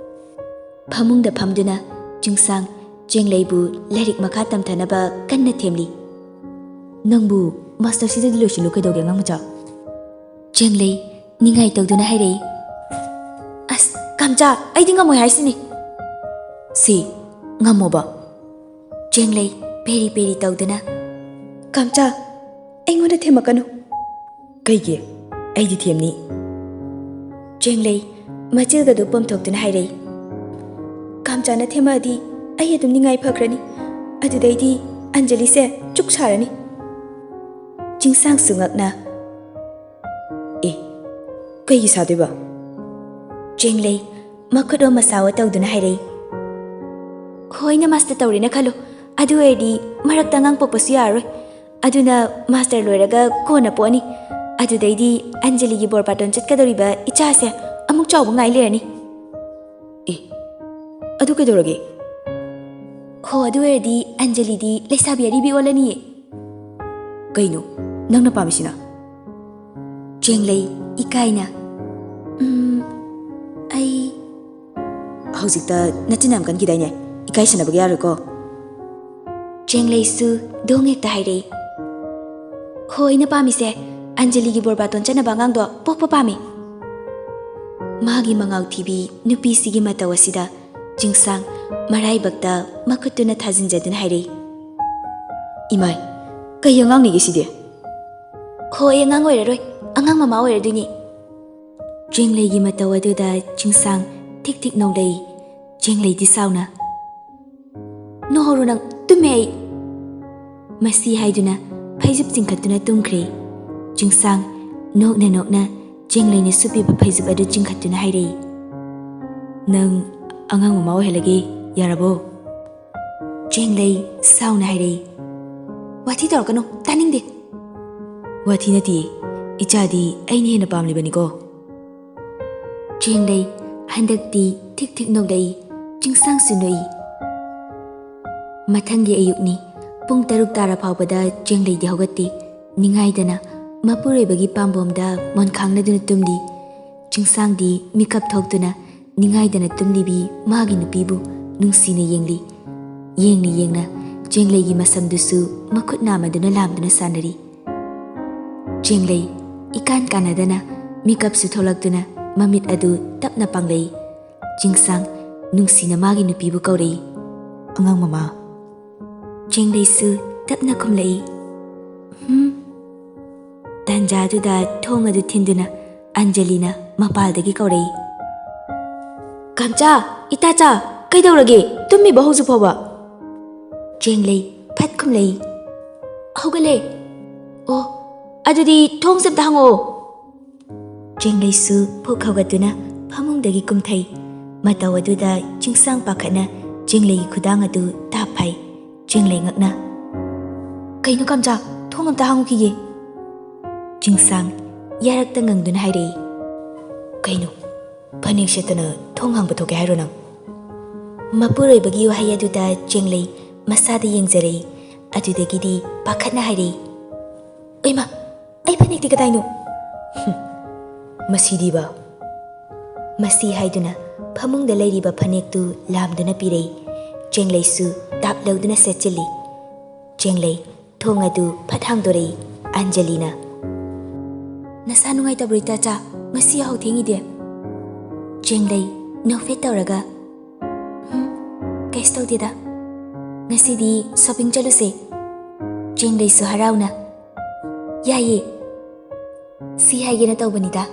ꯐꯃꯨꯡꯗ ꯐꯝꯗꯨꯅ ꯆꯤꯡꯁꯥꯡ ꯆꯦꯡꯂꯩꯕꯨ ꯂꯥꯏꯔꯤꯛ ꯃꯈꯥ ꯇꯝꯊꯅꯕ ꯀꯟꯅ ꯊꯦꯝꯂꯤ꯫ "ꯅꯪꯕꯨ ꯃꯥꯁꯇꯔꯁꯤꯗꯗꯤ ꯂꯣꯏꯁꯤꯜꯂꯨ ꯀꯩꯗꯧꯒꯦ, ꯑꯉꯥꯡ ꯃꯆꯥ?" ꯆꯦꯡꯂꯩ ꯅꯤꯡꯉꯥꯏ ꯇꯧꯗꯨꯅ ꯍꯥꯏꯔꯛꯏ꯫ "ꯑꯁ, ꯀꯥꯝꯆꯥ, ꯑꯩꯗꯤ ꯉꯝꯃꯣꯏ ꯍꯥꯏꯁꯤꯅꯤ꯫" "ꯁꯤ, ꯉꯝꯃꯣꯕ?" ꯆꯦꯡꯂꯩ ꯄꯦꯔꯤ ꯄꯦꯔꯤ ꯇꯧꯗꯨꯅ, "ꯀꯥꯝꯆꯥ, ꯑꯩꯉꯣꯟꯗ ꯊꯦꯝꯃꯛꯀꯅꯨ꯫" "ꯀꯩꯒꯤ? ꯑꯩꯗꯤ ꯊꯦꯝꯅꯤ꯫" ꯆꯦꯡꯂꯩ ꯃꯆꯤꯜꯒꯗꯨ ꯄꯣꯝꯊꯣꯛꯇꯨꯅ ꯍꯥꯏꯔꯛꯏ꯫ "ꯀꯥꯝꯆꯥꯅ ꯊꯦꯝꯃꯛꯑꯗꯤ ꯑꯩ ꯑꯗꯨꯝ ꯅꯤꯡꯉꯥꯏ ꯐꯈ꯭ꯔꯅꯤ꯫ ꯑꯗꯨꯗꯩꯗꯤ ꯑꯟꯖꯂꯤꯁꯦ ꯆꯨꯛ ꯁꯥꯔꯅꯤ꯫" ꯆꯤꯡꯁꯥꯡꯁꯨ ꯉꯛꯅ, "ꯑꯦ, ꯀꯩꯒꯤ ꯁꯥꯗꯣꯏꯕ?" ꯆꯦꯡꯂꯩ ꯃꯈꯨꯠ ꯑꯣ ꯃꯁꯥ ꯑꯣ ꯇꯧꯗꯨꯅ ꯍꯥꯏꯔꯛꯏ꯫ "ꯈꯣꯏꯅ ꯃꯥꯁꯇꯔ ꯇꯧꯔꯦꯅ ꯈꯜꯂꯣ, ꯑꯗꯨ ꯑꯣꯏꯔꯗꯤ ꯃꯔꯛꯇ ꯑꯉꯥꯡ ꯄꯣꯛꯄꯁꯨ ꯌꯥꯔꯔꯣꯏ꯫ ꯑꯗꯨꯅ ꯃꯥꯁꯇꯔ ꯂꯣꯏꯔꯒ ꯀꯣꯟꯅ ꯄꯣꯛꯑꯅꯤ꯫ ꯑꯗꯨꯗꯩꯗꯤ ꯑꯟꯖꯂꯤꯒꯤ ꯕꯣꯔ ꯕꯥꯇꯣꯟ ꯆꯠꯀꯗꯧꯔꯤꯕ ꯏꯆꯥꯁꯦ ꯑꯃꯨꯛ ꯆꯥꯎꯕ ꯉꯥꯏ ꯂꯩꯔꯅꯤ꯫" "ꯑꯦ, ꯑꯗꯨ ꯀꯩꯗꯧꯔꯒꯦ?" "ꯍꯣ, ꯑꯗꯨ ꯑꯣꯏꯔꯗꯤ ꯑꯟꯖꯂꯤꯗꯤ ꯂꯩꯁꯥꯕꯤ ꯑꯔꯤꯕꯤ ꯑꯣꯜꯂꯅꯤꯌꯦ꯫" "ꯀꯩꯅꯣ ꯅꯪꯅ ꯄꯥꯝꯃꯤꯁꯤꯅ?" ꯆꯦꯡꯂꯩ ꯏꯀꯥꯏꯅ, "ꯎꯝ, ꯑꯩ..." "ꯍꯧꯖꯤꯛꯇ ꯅꯆꯤꯟ ꯌꯥꯝ ꯀꯟꯈꯤꯗꯥꯏꯅꯦ? ꯏꯀꯥꯏꯁꯟꯅꯕꯒ ꯌꯥꯔꯣꯏꯀꯣ꯫" ꯆꯦꯡꯂꯩꯁꯨ ꯗꯣꯡ ꯍꯦꯛꯇ ꯍꯥꯏꯔꯛꯏ꯫ "ꯍꯣ, ꯑꯩꯅ ꯄꯥꯝꯃꯤꯁꯦ ꯑꯟꯖꯂꯤꯒꯤ ꯕꯣꯔ ꯕꯥꯇꯣꯟ ꯆꯠꯅꯕ ꯑꯉꯥꯡꯗꯣ ꯄꯣꯛꯄ ꯄꯥꯝꯃꯤ꯫" ꯃꯥꯒꯤ ꯃꯉꯥꯎ ꯊꯤꯕꯤ ꯅꯨꯄꯤꯁꯤꯒꯤ ꯃꯇꯧ ꯑꯁꯤꯗ ꯆꯤꯡꯁꯥꯡ ꯃꯔꯥꯏꯕꯛꯇ ꯃꯈꯨꯠꯇꯨꯅ ꯊꯥꯖꯤꯟꯖꯗꯨꯅ ꯍꯥꯏꯔꯛꯏ꯫ "ꯏꯃꯥꯏ, ꯀꯩ ꯑꯉꯥꯡꯅꯤꯒꯦ ꯁꯤꯗꯤ?" "ꯍꯣ, ꯑꯩ ꯑꯉꯥꯡ ꯑꯣꯏꯔꯔꯣꯏ, ꯑꯉꯥꯡ ꯃꯃꯥ ꯑꯣꯏꯔꯗꯣꯏꯅꯤ꯫" ꯆꯦꯡꯂꯩꯒꯤ ꯃꯇꯧ ꯑꯗꯨꯗ ꯆꯤꯡꯁꯥꯡ ꯊꯤꯛ ꯊꯤꯛ ꯅꯧꯂꯩ꯫ ꯆꯦꯡꯂꯩꯗꯤ ꯁꯥꯎꯅ, "ꯅꯣꯍꯧꯔꯣ ꯅꯪ, ꯇꯨꯝꯃꯦ ꯑꯩ꯫" ꯃꯁꯤ ꯍꯥꯏꯗꯨꯅ ꯐꯩꯖꯨꯞ ꯆꯤꯡꯈꯠꯇꯨꯅ ꯇꯨꯝꯈ꯭ꯔꯦ꯫ ꯆꯤꯡꯁꯥꯡ ꯅꯣꯛꯅ ꯅꯣꯛꯅ ꯆꯦꯡꯂꯩꯅ ꯁꯨꯞꯄꯤꯕ ꯐꯩꯖꯨꯞ ꯑꯗꯨ ꯆꯤꯡꯈꯠꯇꯨꯅ ꯍꯥꯏꯔꯛꯏ, "ꯅꯪ ꯑꯉꯥꯡ ꯃꯃꯥ ꯑꯣꯏꯍꯜꯂꯒꯦ, ꯌꯥꯔꯕꯣ?" ꯆꯦꯡꯂꯩ ꯁꯥꯎꯅ ꯍꯥꯏꯔꯛꯏ, "ꯋꯥꯊꯤ ꯇꯧꯔꯛꯀꯅꯨ, ꯇꯥꯅꯤꯡꯗꯦ!" "ꯋꯥꯊꯤ ꯅꯠꯇꯤꯌꯦ, ꯏꯆꯥꯗꯤ ꯑꯩꯅ ꯍꯦꯟꯅ ꯄꯥꯝꯂꯤꯕꯅꯤꯀꯣ꯫" ꯆꯦꯡꯂꯩ ꯍꯟꯗꯛꯇꯤ ꯊꯤꯛ ꯊꯤꯛ ꯅꯣꯛꯂꯛꯏ꯫ ꯆꯤꯡꯁꯥꯡꯁꯨ ꯅꯣꯛꯏ꯫ ꯃꯊꯪꯒꯤ ꯑꯌꯨꯛꯅꯤ꯫ ꯄꯨꯡ ꯇꯔꯨꯛ ꯇꯥꯔ ꯐꯥꯎꯕꯗ ꯆꯦꯡꯂꯩꯗꯤ ꯍꯧꯒꯠꯇꯦ꯫ ꯅꯤꯡꯉꯥꯏꯗꯅ ꯃꯄꯨꯔꯣꯏꯕꯒꯤ ꯄꯥꯝꯕꯣꯝꯗ ꯃꯣꯟꯈꯥꯡꯅꯗꯨꯅ ꯇꯨꯝꯂꯤ꯫ ꯆꯤꯡꯁꯥꯡꯗꯤ ꯃꯤꯀꯞ ꯊꯣꯛꯇꯨꯅ ꯅꯤꯡꯉꯥꯏꯗꯅ ꯇꯨꯝꯂꯤꯕꯤ ꯃꯥꯒꯤ ꯅꯨꯄꯤꯕꯨ ꯅꯨꯡꯁꯤꯅ ꯌꯦꯡꯂꯤ꯫ ꯌꯦꯡꯅ ꯌꯦꯡꯅ ꯆꯦꯡꯂꯩꯒꯤ ꯃꯁꯝꯗꯨꯁꯨ ꯃꯈꯨꯠ ꯅꯥꯝꯃꯗꯨꯅ ꯂꯥꯝꯗꯨꯅ ꯁꯥꯟꯅꯔꯤ꯫ ꯆꯦꯡꯂꯩ ꯏꯀꯥꯟ ꯀꯥꯟꯅꯗꯅ ꯃꯤꯀꯞꯁꯨ ꯊꯣꯛꯂꯛꯇꯨꯅ ꯃꯃꯤꯠ ꯑꯗꯨ ꯇꯞꯅ ꯄꯥꯡꯂꯛꯏ꯫ ꯆꯤꯡꯁꯥꯡ ꯅꯨꯡꯁꯤꯅ ꯃꯥꯒꯤ ꯅꯨꯄꯤꯕꯨ ꯀꯧꯔꯛꯏ, "ꯑꯉꯥꯡ ꯃꯃꯥ꯫" ꯆꯦꯡꯂꯩꯁꯨ ꯇꯞꯅ ꯈꯨꯝꯂꯛꯏ, "ꯍꯨꯝ꯫" ꯇꯥꯟꯖꯥꯗꯨꯗ ꯊꯣꯡ ꯑꯗꯨ ꯊꯤꯟꯗꯨꯅ ꯑꯟꯖꯂꯤꯅ ꯃꯄꯥꯜꯗꯒꯤ ꯀꯧꯔꯛꯏ, "ꯀꯥꯝꯆꯥ, ꯏꯇꯥꯆꯥ, ꯀꯩꯗꯧꯔꯒꯦ? ꯇꯨꯝꯃꯤꯕꯣ ꯍꯧꯖꯤꯛ ꯐꯥꯎꯕ?" ꯆꯦꯡꯂꯩ ꯐꯠ ꯈꯨꯝꯂꯛꯏ, "ꯍꯧꯒꯠꯂꯦ꯫" "ꯑꯣ, ꯑꯗꯨꯗꯤ ꯊꯣꯡꯁꯦ ꯑꯝꯇ ꯍꯥꯡꯉꯛꯑꯣ꯫" ꯆꯦꯡꯂꯩꯁꯨ ꯐꯨꯛ ꯍꯧꯒꯠꯇꯨꯅ ꯐꯃꯨꯡꯗꯒꯤ ꯀꯨꯝꯊꯩ꯫ ꯃꯇꯧ ꯑꯗꯨꯗ ꯆꯤꯡꯁꯥꯡ ꯄꯥꯈꯠꯅ ꯆꯦꯡꯂꯩꯒꯤ ꯈꯨꯗꯥꯡ ꯑꯗꯨ ꯇꯥꯞ ꯐꯥꯏ꯫ ꯆꯦꯡꯂꯩ ꯉꯛꯅ, "ꯀꯩꯅꯣ ꯀꯥꯝꯆꯥ, ꯊꯣꯡ ꯑꯝꯇ ꯍꯥꯡꯉꯨꯈꯤꯒꯦ꯫" ꯆꯤꯡꯁꯥꯡ ꯌꯥꯔꯛꯇ ꯉꯪꯗꯨꯅ ꯍꯥꯏꯔꯛꯏ, "ꯀꯩꯅꯣ, ꯐꯅꯦꯛ ꯁꯦꯠꯇꯅ ꯊꯣꯡ ꯍꯥꯡꯕ ꯊꯣꯛꯀꯦ ꯍꯥꯏꯔꯣ ꯅꯪ?" ꯃꯄꯨꯔꯣꯏꯕꯒꯤ ꯋꯥꯍꯩ ꯑꯗꯨꯗ ꯆꯦꯡꯂꯩ ꯃꯁꯥꯗ ꯌꯦꯡꯖꯔꯛꯏ꯫ ꯑꯗꯨꯗꯒꯤꯗꯤ ꯄꯥꯈꯠꯅ ꯍꯥꯏꯔꯛꯏ, "ꯑꯩꯃ, ꯑꯩ ꯐꯅꯦꯛꯇꯤ ꯀꯗꯥꯏꯅꯣ?" "ꯃꯁꯤꯗꯤꯕ?" ꯃꯁꯤ ꯍꯥꯏꯗꯨꯅ ꯐꯃꯨꯡꯗ ꯂꯩꯔꯤꯕ ꯐꯅꯦꯛꯇꯨ ꯂꯥꯝꯗꯨꯅ ꯄꯤꯔꯛꯏ꯫ ꯆꯦꯡꯂꯩꯁꯨ ꯇꯥꯞ ꯂꯧꯗꯨꯅ ꯁꯦꯠꯆꯤꯜꯂꯤ꯫ ꯆꯦꯡꯂꯩ ꯊꯣꯡ ꯑꯗꯨ ꯐꯠ ꯍꯥꯡꯗꯣꯔꯛꯏ꯫ ꯑꯟꯖꯂꯤꯅ, "ꯅꯁꯥ ꯅꯨꯡꯉꯥꯏꯇꯕ꯭ꯔꯣ ꯏꯇꯥꯆꯥ? ꯉꯁꯤ ꯌꯥꯍꯧ ꯊꯦꯡꯉꯤꯗꯤ?" ꯆꯦꯡꯂꯩ ꯅꯣꯛꯐꯦꯠ ꯇꯧꯔꯒ, "ꯎꯝ, ꯀꯩꯁꯨ ꯇꯧꯗꯦꯗ꯫ ꯉꯁꯤꯗꯤ ꯁꯣꯄꯤꯡ ꯆꯠꯂꯨꯁꯦ꯫" ꯆꯦꯡꯂꯩꯁꯨ ꯍꯔꯥꯎꯅ, "ꯌꯥꯏꯌꯦ, ꯁꯤ ꯍꯥꯏꯒꯦꯅ ꯇꯧꯕꯅꯤꯗ꯫"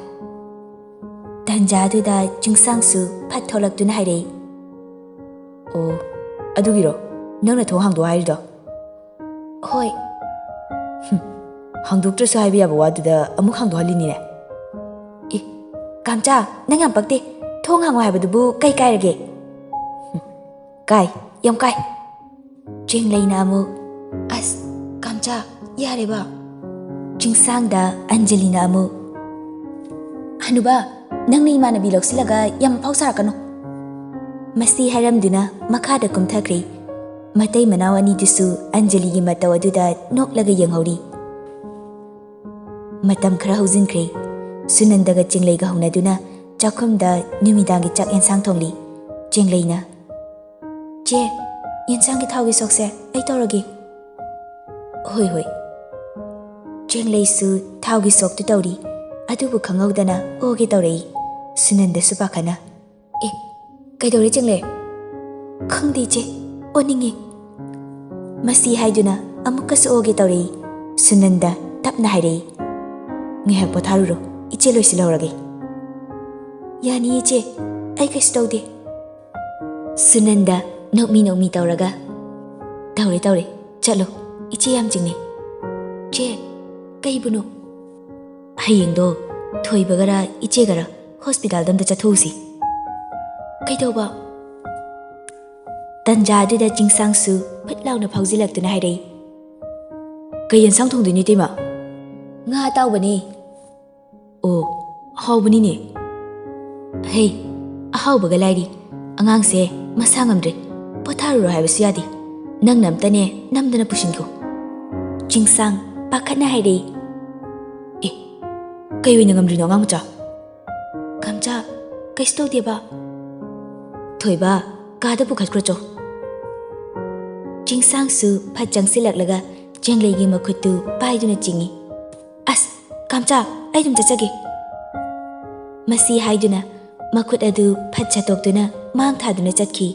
ꯇꯟꯖꯥꯗꯨꯗ ꯆꯤꯡꯁꯥꯡꯁꯨ ꯐꯠ ꯊꯣꯛꯂꯛꯇꯨꯅ ꯍꯥꯏꯔꯛꯏ, "ꯑꯣ, ꯑꯗꯨꯒꯤꯔꯣ ꯅꯪꯅ ꯊꯣꯡ ꯍꯥꯡꯗꯣꯛꯑꯣ ꯍꯥꯏꯔꯤꯗꯣ?" "ꯍꯣꯏ, ꯍꯨꯝ, ꯍꯥꯡꯗꯣꯛꯇ꯭ꯔꯁꯨ ꯍꯥꯏꯕ ꯌꯥꯕ ꯋꯥꯗꯨꯗ ꯑꯃꯨꯛ ꯍꯥꯡꯗꯣꯛꯍꯜꯂꯤꯅꯤꯅꯦ꯫ ꯑꯦ, ꯀꯥꯝꯆꯥ, ꯅꯪ ꯌꯥꯝ ꯄꯛꯇꯦ꯫ ꯊꯣꯡ ꯍꯥꯡꯉꯣ ꯍꯥꯏꯕꯗꯨꯕꯨ ꯀꯩ ꯀꯥꯏꯔꯒꯦ? ꯍꯨꯝ, ꯀꯥꯏ, ꯌꯥꯝ ꯀꯥꯏ꯫ ꯆꯦꯡꯂꯩꯅ ꯑꯃꯨꯛ, "ꯑꯁ, ꯀꯥꯝꯆꯥ, ꯌꯥꯔꯦꯕ꯫" ꯆꯤꯡꯁꯥꯡꯗ ꯑꯟꯖꯂꯤꯅ ꯑꯃꯨꯛ, "ꯍꯅꯨꯕ, ꯅꯪꯅ ꯏꯃꯥꯟꯅꯕꯤ ꯂꯧꯁꯤꯜꯂꯒ ꯌꯥꯝ ꯑꯐꯥꯎ ꯁꯥꯔꯛꯀꯅꯨ꯫" ꯃꯁꯤ ꯍꯥꯏꯔꯝꯗꯨꯅ ꯃꯈꯥꯗ ꯀꯨꯝꯊꯈ꯭ꯔꯦ꯫ ꯃꯇꯩ ꯃꯅꯥꯎ ꯑꯅꯤꯗꯨꯁꯨ ꯑꯟꯖꯂꯤꯒꯤ ꯃꯇꯧ ꯑꯗꯨꯗ ꯅꯣꯛꯂꯒ ꯌꯦꯡꯍꯧꯔꯤ꯫ ꯃꯇꯝ ꯈꯔ ꯍꯧꯖꯤꯟꯈ꯭ꯔꯦ꯫ ꯁꯨꯅꯟꯗꯒ ꯆꯦꯡꯂꯩꯒ ꯍꯧꯅꯗꯨꯅ ꯆꯥꯛꯈꯨꯝꯗ ꯅꯨꯃꯤꯗꯥꯡꯒꯤ ꯆꯥꯛ ꯌꯦꯟꯁꯥꯡ ꯊꯣꯡꯂꯤ꯫ ꯆꯦꯡꯂꯩꯅ, "ꯆꯦ, ꯌꯦꯟꯁꯥꯡꯒꯤ ꯊꯥꯎꯒꯤ ꯁꯣꯛꯁꯦ ꯑꯩ ꯇꯧꯔꯒꯦ꯫" "ꯍꯣꯏ, ꯍꯣꯏ꯫" ꯆꯦꯡꯂꯩꯁꯨ ꯊꯥꯎꯒꯤ ꯁꯣꯛꯇꯨ ꯇꯧꯔꯤ꯫ ꯑꯗꯨꯕꯨ ꯈꯪꯍꯧꯗꯅ ꯑꯣꯒꯦ ꯇꯧꯔꯛꯏ꯫ ꯁꯨꯅꯟꯗꯁꯨ ꯄꯥꯈꯠꯅ, "ꯑꯦ, ꯀꯩꯗꯧꯔꯦ ꯆꯦꯡꯂꯩ?" "ꯈꯪꯗꯦ ꯏꯆꯦ, ꯑꯣꯅꯤꯡꯉꯦ꯫" ꯃꯁꯤ ꯍꯥꯏꯗꯨꯅ ꯑꯃꯨꯛꯀꯁꯨ ꯑꯣꯒꯦ ꯇꯧꯔꯛꯏ꯫ ꯁꯨꯅꯟꯗ ꯇꯞꯅ ꯍꯥꯏꯔꯛꯏ, "ꯉꯥꯏꯍꯥꯛ ꯄꯣꯊꯥꯔꯨꯔꯣ, ꯏꯆꯦ ꯂꯣꯏꯁꯤꯜꯍꯧꯔꯒꯦ꯫" "ꯌꯥꯅꯤ ꯏꯆꯦ, ꯑꯩ ꯀꯩꯁꯨ ꯇꯧꯗꯦ꯫" ꯁꯨꯅꯟꯗ ꯅꯣꯛꯃꯤ ꯅꯣꯛꯃꯤ ꯇꯧꯔꯒ, "ꯇꯧꯔꯦ, ꯇꯧꯔꯦ, ꯆꯠꯂꯣ, ꯏꯆꯦ ꯌꯥꯝ ꯆꯤꯡꯅꯩ꯫" "ꯆꯦ, ꯀꯩꯕꯨꯅꯣ?" "ꯍꯌꯦꯡꯗꯣ ꯊꯣꯏꯕꯒꯔ ꯏꯆꯦꯒꯔ ꯍꯣꯁꯄꯤꯇꯥꯜꯗ ꯑꯝꯇ ꯆꯠꯊꯣꯛꯎꯁꯤ꯫" "ꯀꯩꯗꯧꯕ?" ꯇꯟꯖꯥ ꯑꯗꯨꯗ ꯆꯤꯡꯁꯥꯡꯁꯨ ꯐꯨꯠ ꯂꯥꯎꯅ ꯐꯥꯎꯖꯤꯜꯂꯛꯇꯨꯅ ꯍꯥꯏꯔꯛꯏ, "ꯀꯩ ꯌꯦꯟꯁꯥꯡ ꯊꯣꯡꯗꯣꯏꯅꯣ, ꯏꯇꯩꯃ?" "ꯉꯥ ꯑꯇꯥꯎꯕꯅꯦ꯫" "ꯑꯣ, ꯍꯥꯎꯕꯅꯤꯅꯦ꯫" "ꯍꯦ, ꯑꯍꯥꯎꯕꯒ ꯂꯥꯏꯔꯤ꯫ ꯑꯉꯥꯡꯁꯦ ꯃꯁꯥ ꯉꯝꯗ꯭ꯔꯦ꯫ ꯄꯣꯊꯥꯔꯨꯔꯣ ꯍꯥꯏꯕꯁꯨ ꯌꯥꯗꯦ꯫ ꯅꯪꯅ ꯑꯝꯇꯅꯦ ꯅꯝꯗꯅ ꯄꯨꯁꯤꯟꯈꯣ꯫" ꯆꯤꯡꯁꯥꯡ ꯄꯥꯈꯠꯅ ꯍꯥꯏꯔꯛꯏ꯫ "ꯑꯦ, ꯀꯩ ꯑꯣꯏꯅ ꯉꯝꯗ꯭ꯔꯤꯅꯣ, ꯑꯉꯥꯡ ꯃꯆꯥ?" "ꯀꯥꯝꯆꯥ, ꯀꯩꯁꯨ ꯇꯧꯗꯦꯕ꯫" "ꯊꯣꯏꯕ, ꯀꯥꯗ ꯄꯨꯈꯠꯈ꯭ꯔꯣ ꯆꯣ꯫" ꯆꯤꯡꯁꯥꯡꯁꯨ ꯐꯠ ꯆꯪꯁꯤꯜꯂꯛꯂꯒ ꯆꯦꯡꯂꯩꯒꯤ ꯃꯈꯨꯠꯇꯨ ꯄꯥꯏꯗꯨꯅ ꯆꯤꯡꯏ꯫ "ꯑꯁ, ꯀꯥꯝꯆꯥ, ꯑꯩ ꯑꯗꯨꯝ ꯆꯠꯆꯒꯦ꯫" ꯃꯁꯤ ꯍꯥꯏꯗꯨꯅ ꯃꯈꯨꯠ ꯑꯗꯨ ꯐꯠ ꯁꯠꯇꯣꯛꯇꯨꯅ ꯃꯥꯡ ꯊꯥꯗꯨꯅ ꯆꯠꯈꯤ꯫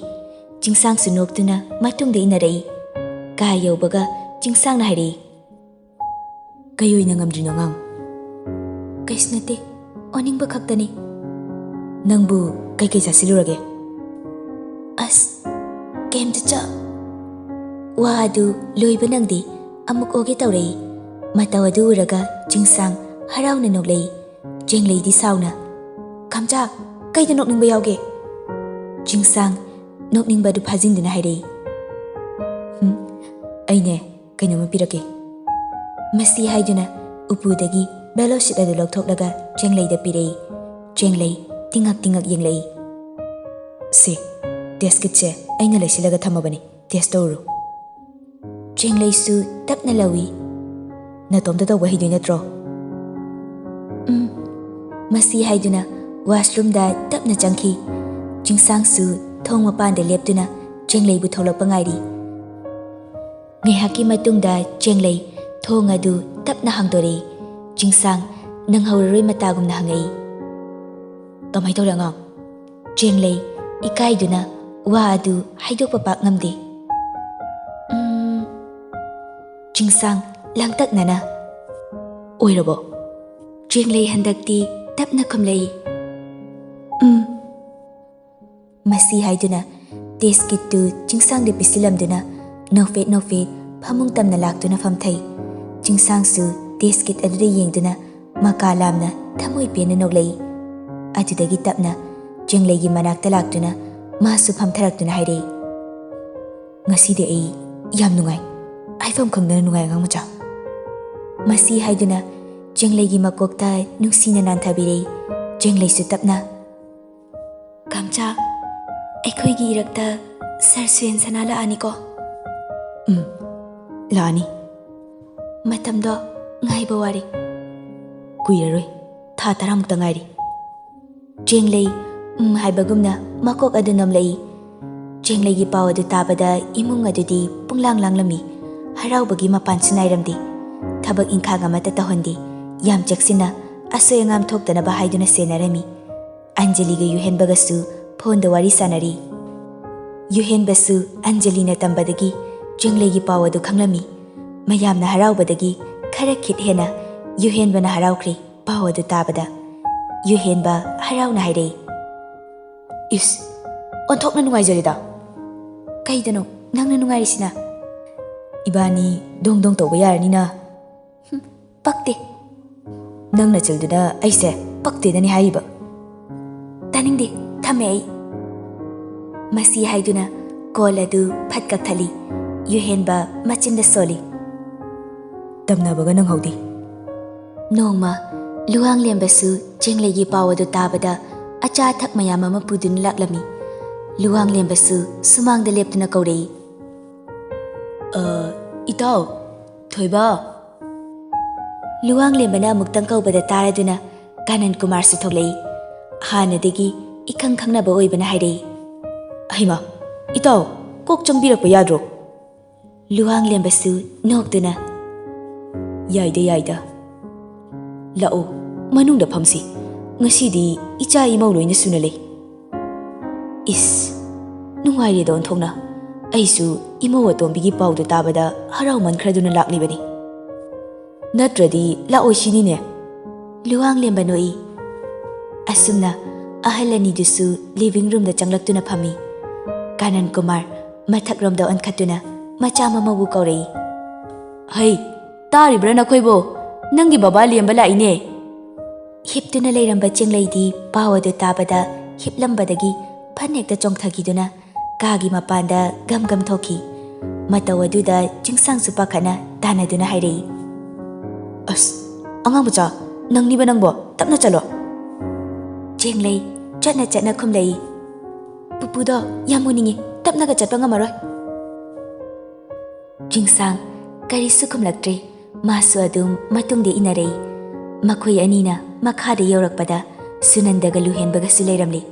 ꯆꯤꯡꯁꯥꯡꯁꯨ ꯅꯣꯛꯇꯨꯅ ꯃꯇꯨꯡꯗ ꯏꯟꯅꯔꯛꯏ꯫ ꯀꯥ ꯌꯧꯕꯒ ꯆꯤꯡꯁꯥꯡꯅ ꯍꯥꯏꯔꯛꯏ, "ꯀꯩ ꯑꯣꯏꯅ ꯉꯝꯗ꯭ꯔꯤꯅꯣ, ꯑꯉꯥꯡ?" "ꯀꯩꯁꯨ ꯅꯠꯇꯦ, ꯑꯣꯅꯤꯡꯕ ꯈꯛꯇꯅꯤ꯫" "ꯅꯪꯕꯨ ꯀꯩꯀꯩ ꯆꯥꯁꯤꯜꯂꯨꯔꯒꯦ?" "ꯑꯁ, ꯀꯩꯝꯇ ꯆꯥ..." ꯋꯥ ꯑꯗꯨ ꯂꯣꯏꯕ ꯅꯪꯗꯦ, ꯑꯃꯨꯛ ꯑꯣꯒꯦ ꯇꯧꯔꯛꯏ꯫ ꯃꯇꯧ ꯑꯗꯨ ꯎꯔꯒ ꯆꯤꯡꯁꯥꯡ ꯍꯔꯥꯎꯅ ꯅꯣꯛꯂꯛꯏ꯫ ꯆꯦꯡꯂꯩꯗꯤ ꯁꯥꯎꯅ, "ꯈꯝꯆꯥ, ꯀꯩꯗ ꯅꯣꯛꯅꯤꯡꯕ ꯌꯥꯎꯒꯦ?" ꯆꯤꯡꯁꯥꯡ ꯅꯣꯛꯅꯤꯡꯕ ꯑꯗꯨ ꯐꯥꯖꯤꯟꯗꯨꯅ ꯍꯥꯏꯔꯛꯏ, "ꯍꯨꯝ, ꯑꯩꯅꯦ, ꯀꯩꯅꯣꯝꯃ ꯄꯤꯔꯛꯀꯦ꯫" ꯃꯁꯤ ꯍꯥꯏꯗꯨꯅ ꯎꯄꯨꯗꯒꯤ ꯕꯦꯂꯣꯁꯤꯠ ꯑꯗꯨ ꯂꯧꯊꯣꯛꯂꯒ ꯆꯦꯡꯂꯩꯗ ꯄꯤꯔꯛꯏ꯫ ꯆꯦꯡꯂꯩ ꯇꯤꯡꯉꯛ ꯇꯤꯡꯉꯛ ꯌꯦꯡꯂꯛꯏ꯫ "ꯁꯦ, ꯇꯦꯁ ꯀꯤꯠꯁꯦ ꯑꯩꯅ ꯂꯩꯁꯤꯜꯂꯒ ꯊꯝꯃꯕꯅꯤ, ꯇꯦꯁ ꯇꯧꯔꯨ꯫" ꯆꯦꯡꯂꯩꯁꯨ ꯇꯞꯅ ꯂꯧꯏ꯫ "ꯅꯇꯣꯝꯇ ꯇꯧꯕ ꯍꯩꯗꯣꯏ ꯅꯠꯇ꯭ꯔꯣ?" "ꯎꯝ꯫" ꯃꯁꯤ ꯍꯥꯏꯗꯨꯅ ꯋꯥꯁꯔꯨꯝꯗ ꯇꯞꯅ ꯆꯪꯈꯤ꯫ ꯆꯤꯡꯁꯥꯡꯁꯨ ꯊꯣꯡ ꯃꯄꯥꯟꯗ ꯂꯦꯞꯇꯨꯅ ꯆꯦꯡꯂꯩꯕꯨ ꯊꯣꯛꯂꯛꯄ ꯉꯥꯏꯔꯤ꯫ ꯉꯥꯏꯍꯥꯛꯀꯤ ꯃꯇꯨꯡꯗ ꯆꯦꯡꯂꯩ ꯊꯣꯡ ꯑꯗꯨ ꯇꯞꯅ ꯍꯥꯡꯗꯣꯔꯛꯏ꯫ ꯆꯤꯡꯁꯥꯡ ꯅꯪꯍꯧꯔꯔꯣꯏ ꯃꯇꯥꯒꯨꯝꯅ ꯍꯪꯉꯛꯏ, "ꯀꯃꯥꯏ ꯇꯧꯔꯦ ꯑꯉꯥꯡ?" ꯆꯦꯡꯂꯩ ꯏꯀꯥꯏꯗꯨꯅ ꯋꯥ ꯑꯗꯨ ꯍꯥꯏꯗꯣꯛꯄ ꯄꯥꯛ ꯉꯝꯗꯦ꯫ "ꯎꯝ꯫" ꯆꯤꯡꯁꯥꯡ ꯂꯥꯡꯇꯛꯅꯅ, "ꯑꯣꯏꯔꯕꯣ?" ꯆꯦꯡꯂꯩ ꯍꯟꯗꯛꯇꯤ ꯇꯞꯅ ꯈꯨꯝꯂꯛꯏ, "ꯎꯝ꯫" ꯃꯁꯤ ꯍꯥꯏꯗꯨꯅ ꯇꯦꯁ ꯀꯤꯠꯇꯨ ꯆꯤꯡꯁꯥꯡꯗ ꯄꯤꯁꯤꯜꯂꯝꯗꯨꯅ ꯅꯣꯛꯐꯦꯠ ꯅꯣꯛꯐꯦꯠ ꯐꯃꯨꯡ ꯇꯝꯅ ꯂꯥꯛꯇꯨꯅ ꯐꯝꯊꯩ꯫ ꯆꯤꯡꯁꯥꯡꯁꯨ ꯇꯦꯁ ꯀꯤꯠ ꯑꯗꯨꯗ ꯌꯦꯡꯗꯨꯅ ꯃꯀꯥ ꯂꯥꯝꯅ ꯊꯃꯣꯏ ꯄꯦꯟꯅ ꯅꯣꯛꯂꯛꯏ꯫ ꯑꯗꯨꯗꯒꯤ ꯇꯞꯅ ꯆꯦꯡꯂꯩꯒꯤ ꯃꯅꯥꯛꯇ ꯂꯥꯛꯇꯨꯅ ꯃꯥꯁꯨ ꯐꯝꯊꯔꯛꯇꯨꯅ ꯍꯥꯏꯔꯛꯏ, "ꯉꯁꯤꯗꯤ ꯑꯩ ꯌꯥꯝ ꯅꯨꯡꯉꯥꯏ, ꯍꯥꯏꯐꯝ ꯈꯪꯗꯅ ꯅꯨꯡꯉꯥꯏ ꯑꯉꯥꯡ ꯃꯆꯥ꯫" ꯃꯁꯤ ꯍꯥꯏꯗꯨꯅ ꯆꯦꯡꯂꯩꯒꯤ ꯃꯀꯣꯛꯇ ꯅꯨꯡꯁꯤꯅ ꯅꯥꯟꯊꯕꯤꯔꯛꯏ꯫ ꯆꯦꯡꯂꯩꯁꯨ ꯇꯞꯅ, "ꯀꯥꯝꯆꯥ, ꯑꯩꯈꯣꯏꯒꯤ ꯏꯔꯛꯇ ꯁꯥꯔ ꯁꯨꯌꯦꯟ ꯁꯅꯥ ꯂꯥꯛꯑꯅꯤꯀꯣ?" "ꯎꯝ, ꯂꯥꯛꯑꯅꯤ꯫" "ꯃꯇꯝꯗꯣ ꯉꯥꯏꯕ ꯋꯥꯔꯦ꯫" "ꯀꯨꯏꯔꯔꯣꯏ, ꯊꯥ ꯇꯔꯥꯃꯨꯛꯇ ꯉꯥꯏꯔꯤ꯫" ꯆꯦꯡꯂꯩ ꯎꯝ ꯍꯥꯏꯕꯒꯨꯝꯅ ꯃꯀꯣꯛ ꯑꯗꯨ ꯅꯣꯝꯂꯛꯏ꯫ ꯆꯦꯡꯂꯩꯒꯤ ꯄꯥꯎ ꯑꯗꯨ ꯇꯥꯕꯗ ꯏꯃꯨꯡ ꯑꯗꯨꯗꯤ ꯄꯨꯡꯂꯥꯡ ꯂꯥꯡꯂꯝꯃꯤ꯫ ꯍꯔꯥꯎꯕꯒꯤ ꯃꯄꯥꯟꯁꯨ ꯅꯥꯏꯔꯝꯗꯦ꯫ ꯊꯕꯛ ꯏꯪꯈꯥꯡ ꯑꯃꯠꯇ ꯇꯧꯍꯟꯗꯦ꯫ ꯌꯥꯝ ꯆꯦꯛꯁꯤꯟꯅ ꯑꯁꯣꯏ ꯑꯉꯥꯝ ꯊꯣꯛꯇꯅꯕ ꯍꯥꯏꯗꯨꯅ ꯁꯦꯟꯅꯔꯝꯃꯤ꯫ ꯑꯟꯖꯂꯤꯒ ꯌꯨꯍꯦꯟꯕꯒꯁꯨ ꯐꯣꯟꯗ ꯋꯥꯔꯤ ꯁꯥꯟꯅꯔꯤ꯫ ꯌꯨꯍꯦꯟꯕꯁꯨ ꯑꯟꯖꯂꯤꯅ ꯇꯝꯕꯗꯒꯤ ꯆꯦꯡꯂꯩꯒꯤ ꯄꯥꯎ ꯑꯗꯨ ꯈꯪꯂꯝꯃꯤ꯫ ꯃꯌꯥꯝꯅ ꯍꯔꯥꯎꯕꯗꯒꯤ ꯈꯔ ꯈꯤꯠ ꯍꯦꯟꯅ ꯌꯨꯍꯦꯟꯕꯅ ꯍꯔꯥꯎꯈ꯭ꯔꯦ꯫ ꯄꯥꯎ ꯑꯗꯨ ꯇꯥꯕꯗ ꯌꯨꯍꯦꯟꯕ ꯍꯔꯥꯎꯅ ꯍꯥꯏꯔꯛꯏ, "ꯏꯁ, ꯑꯣꯟꯊꯣꯛꯅ ꯅꯨꯡꯉꯥꯏꯖꯔꯦꯗ!" "ꯀꯩꯗꯅꯣ ꯅꯪꯅ ꯅꯨꯡꯉꯥꯏꯔꯤꯁꯤꯅ?" "ꯏꯕꯥꯅꯤ ꯗꯣꯡ ꯗꯣꯡ ꯇꯧꯕ ꯌꯥꯔꯅꯤꯅ꯫" ꯄꯛꯇꯦ꯫ ꯅꯪ ꯅꯆꯤꯜꯗꯨꯅ ꯑꯩꯁꯦ ꯄꯛꯇꯦꯗꯅꯤ ꯍꯥꯏꯔꯤꯕ? ꯇꯥꯅꯤꯡꯗꯦ, ꯊꯝꯃꯦ ꯑꯩ꯫ ꯃꯁꯤ ꯍꯥꯏꯗꯨꯅ ꯀꯣꯜ ꯑꯗꯨ ꯐꯠ ꯀꯛꯊꯠꯂꯤ꯫ ꯌꯨꯍꯦꯟꯕ ꯃꯆꯤꯟꯗ ꯁꯣꯜꯂꯤ꯫ ꯇꯝꯅꯕꯒ ꯅꯪꯍꯧꯗꯦ꯫ ꯅꯣꯡꯃ ꯂꯨꯋꯥꯡꯂꯦꯝꯕꯁꯨ ꯆꯦꯡꯂꯩꯒꯤ ꯄꯥꯎ ꯑꯗꯨ ꯇꯥꯕꯗ ꯑꯆꯥ ꯑꯊꯛ ꯃꯌꯥꯝ ꯑꯃ ꯄꯨꯗꯨꯅ ꯂꯥꯛꯂꯝꯃꯤ꯫ ꯂꯨꯋꯥꯡꯂꯦꯝꯕꯁꯨ ꯁꯨꯃꯥꯡꯗ ꯂꯦꯞꯇꯨꯅ ꯀꯧꯔꯛꯏ꯫ "ꯑ, ꯏꯇꯥꯎ, ꯊꯣꯏꯕ!" ꯂꯨꯋꯥꯡꯂꯦꯝꯕꯅ ꯑꯃꯨꯛꯇꯪ ꯀꯧꯕꯗ ꯇꯥꯔꯗꯨꯅ ꯀꯥꯅꯟ ꯀꯨꯃꯥꯔꯁꯨ ꯊꯣꯛꯂꯛꯏ꯫ ꯍꯥꯟꯅꯗꯒꯤ ꯏꯈꯪ ꯈꯪꯅꯕ ꯑꯣꯏꯕꯅ ꯍꯥꯏꯔꯛꯏ꯫ "ꯍꯩꯃꯥ, ꯏꯇꯥꯎ, ꯀꯣꯛ ꯆꯪꯕꯤꯔꯛꯄ ꯌꯥꯗ꯭ꯔꯣ?" ꯂꯨꯋꯥꯡꯂꯦꯝꯕꯁꯨ ꯅꯣꯛꯇꯨꯅ, "ꯌꯥꯏꯗ, ꯌꯥꯏꯗ꯫ ꯂꯥꯛꯑꯣ, ꯃꯅꯨꯡꯗ ꯐꯝꯁꯤ꯫ ꯉꯁꯤꯗꯤ ꯏꯆꯥ ꯏꯃꯧ ꯂꯣꯏꯅ ꯁꯨꯅ ꯂꯩ꯫" ꯏꯁ, ꯅꯨꯡꯉꯥꯏꯔꯦꯗ ꯑꯣꯟꯊꯣꯛꯅ꯫ ꯑꯩꯁꯨ ꯏꯃꯧ ꯑꯇꯣꯝꯕꯤꯒꯤ ꯄꯥꯎꯗꯨ ꯇꯥꯕꯗ ꯍꯔꯥꯎꯃꯟꯈ꯭ꯔꯗꯨꯅ ꯂꯥꯛꯂꯤꯕꯅꯤ꯫ ꯅꯠꯇ꯭ꯔꯗꯤ ꯂꯥꯛꯑꯣꯏ ꯁꯤꯅꯤꯅꯦ꯫ ꯂꯨꯋꯥꯡꯂꯦꯝꯕ ꯅꯣꯛꯏ꯫ ꯑꯁꯨꯝꯅ ꯑꯍꯜ ꯑꯅꯤꯗꯨꯁꯨ ꯂꯤꯚꯤꯡ ꯔꯨꯝꯗ ꯆꯪꯂꯛꯇꯨꯅ ꯐꯝꯃꯤ꯫ ꯀꯥꯅꯟ ꯀꯨꯃꯥꯔ ꯃꯊꯛꯔꯣꯝꯗ ꯑꯣꯟꯈꯠꯇꯨꯅ ꯃꯆꯥ ꯃꯃꯧꯕꯨ ꯀꯧꯔꯛꯏ꯫ "ꯍꯩ, ꯇꯥꯔꯤꯕ꯭ꯔꯥ ꯅꯈꯣꯏꯕꯣ? ꯅꯪꯒꯤ ꯕꯕꯥ ꯂꯦꯝꯕ ꯂꯥꯛꯏꯅꯦ!" ꯍꯤꯞꯇꯨꯅ ꯂꯩꯔꯝꯕ ꯆꯦꯡꯂꯩꯗꯤ ꯄꯥꯎ ꯑꯗꯨ ꯇꯥꯕꯗ ꯍꯤꯞꯂꯝꯕꯗꯒꯤ ꯐꯟ ꯍꯦꯛꯇ ꯆꯣꯡꯊꯈꯤꯗꯨꯅ ꯀꯥꯒꯤ ꯃꯄꯥꯟꯗ ꯒꯝ ꯒꯝ ꯊꯣꯛꯈꯤ꯫ ꯃꯇꯧ ꯑꯗꯨꯗ ꯆꯤꯡꯁꯥꯡꯁꯨ ꯄꯥꯈꯠꯅ ꯇꯥꯟꯅꯗꯨꯅ ꯍꯥꯏꯔꯛꯏ꯫ "ꯑꯁ, ꯑꯉꯥꯡ ꯃꯆꯥ, ꯅꯪꯅꯤꯕ ꯅꯪꯕꯣ, ꯇꯞꯅ ꯆꯠꯂꯣ꯫" ꯆꯦꯡꯂꯩ ꯆꯠꯅ ꯆꯠꯅ ꯈꯨꯝꯂꯛꯏ꯫ "ꯄꯨꯄꯨꯗꯣ ꯌꯥꯝ ꯎꯅꯤꯡꯉꯤ, ꯇꯞꯅꯒ ꯆꯠꯄ ꯉꯝꯃꯔꯣꯏ꯫" ꯆꯤꯡꯁꯥꯡ ꯀꯔꯤꯁꯨ ꯈꯨꯝꯂꯛꯇ꯭ꯔꯦ꯫ ꯃꯥꯁꯨ ꯑꯗꯨꯝ ꯃꯇꯨꯡꯗ ꯏꯟꯅꯔꯛꯏ꯫ ꯃꯈꯣꯏ ꯑꯅꯤꯅ ꯃꯈꯥꯗ ꯌꯧꯔꯛꯄꯗ ꯁꯨꯅꯟꯗꯒ ꯂꯨꯍꯦꯟꯕꯒꯁꯨ ꯂꯩꯔꯝꯂꯤ꯫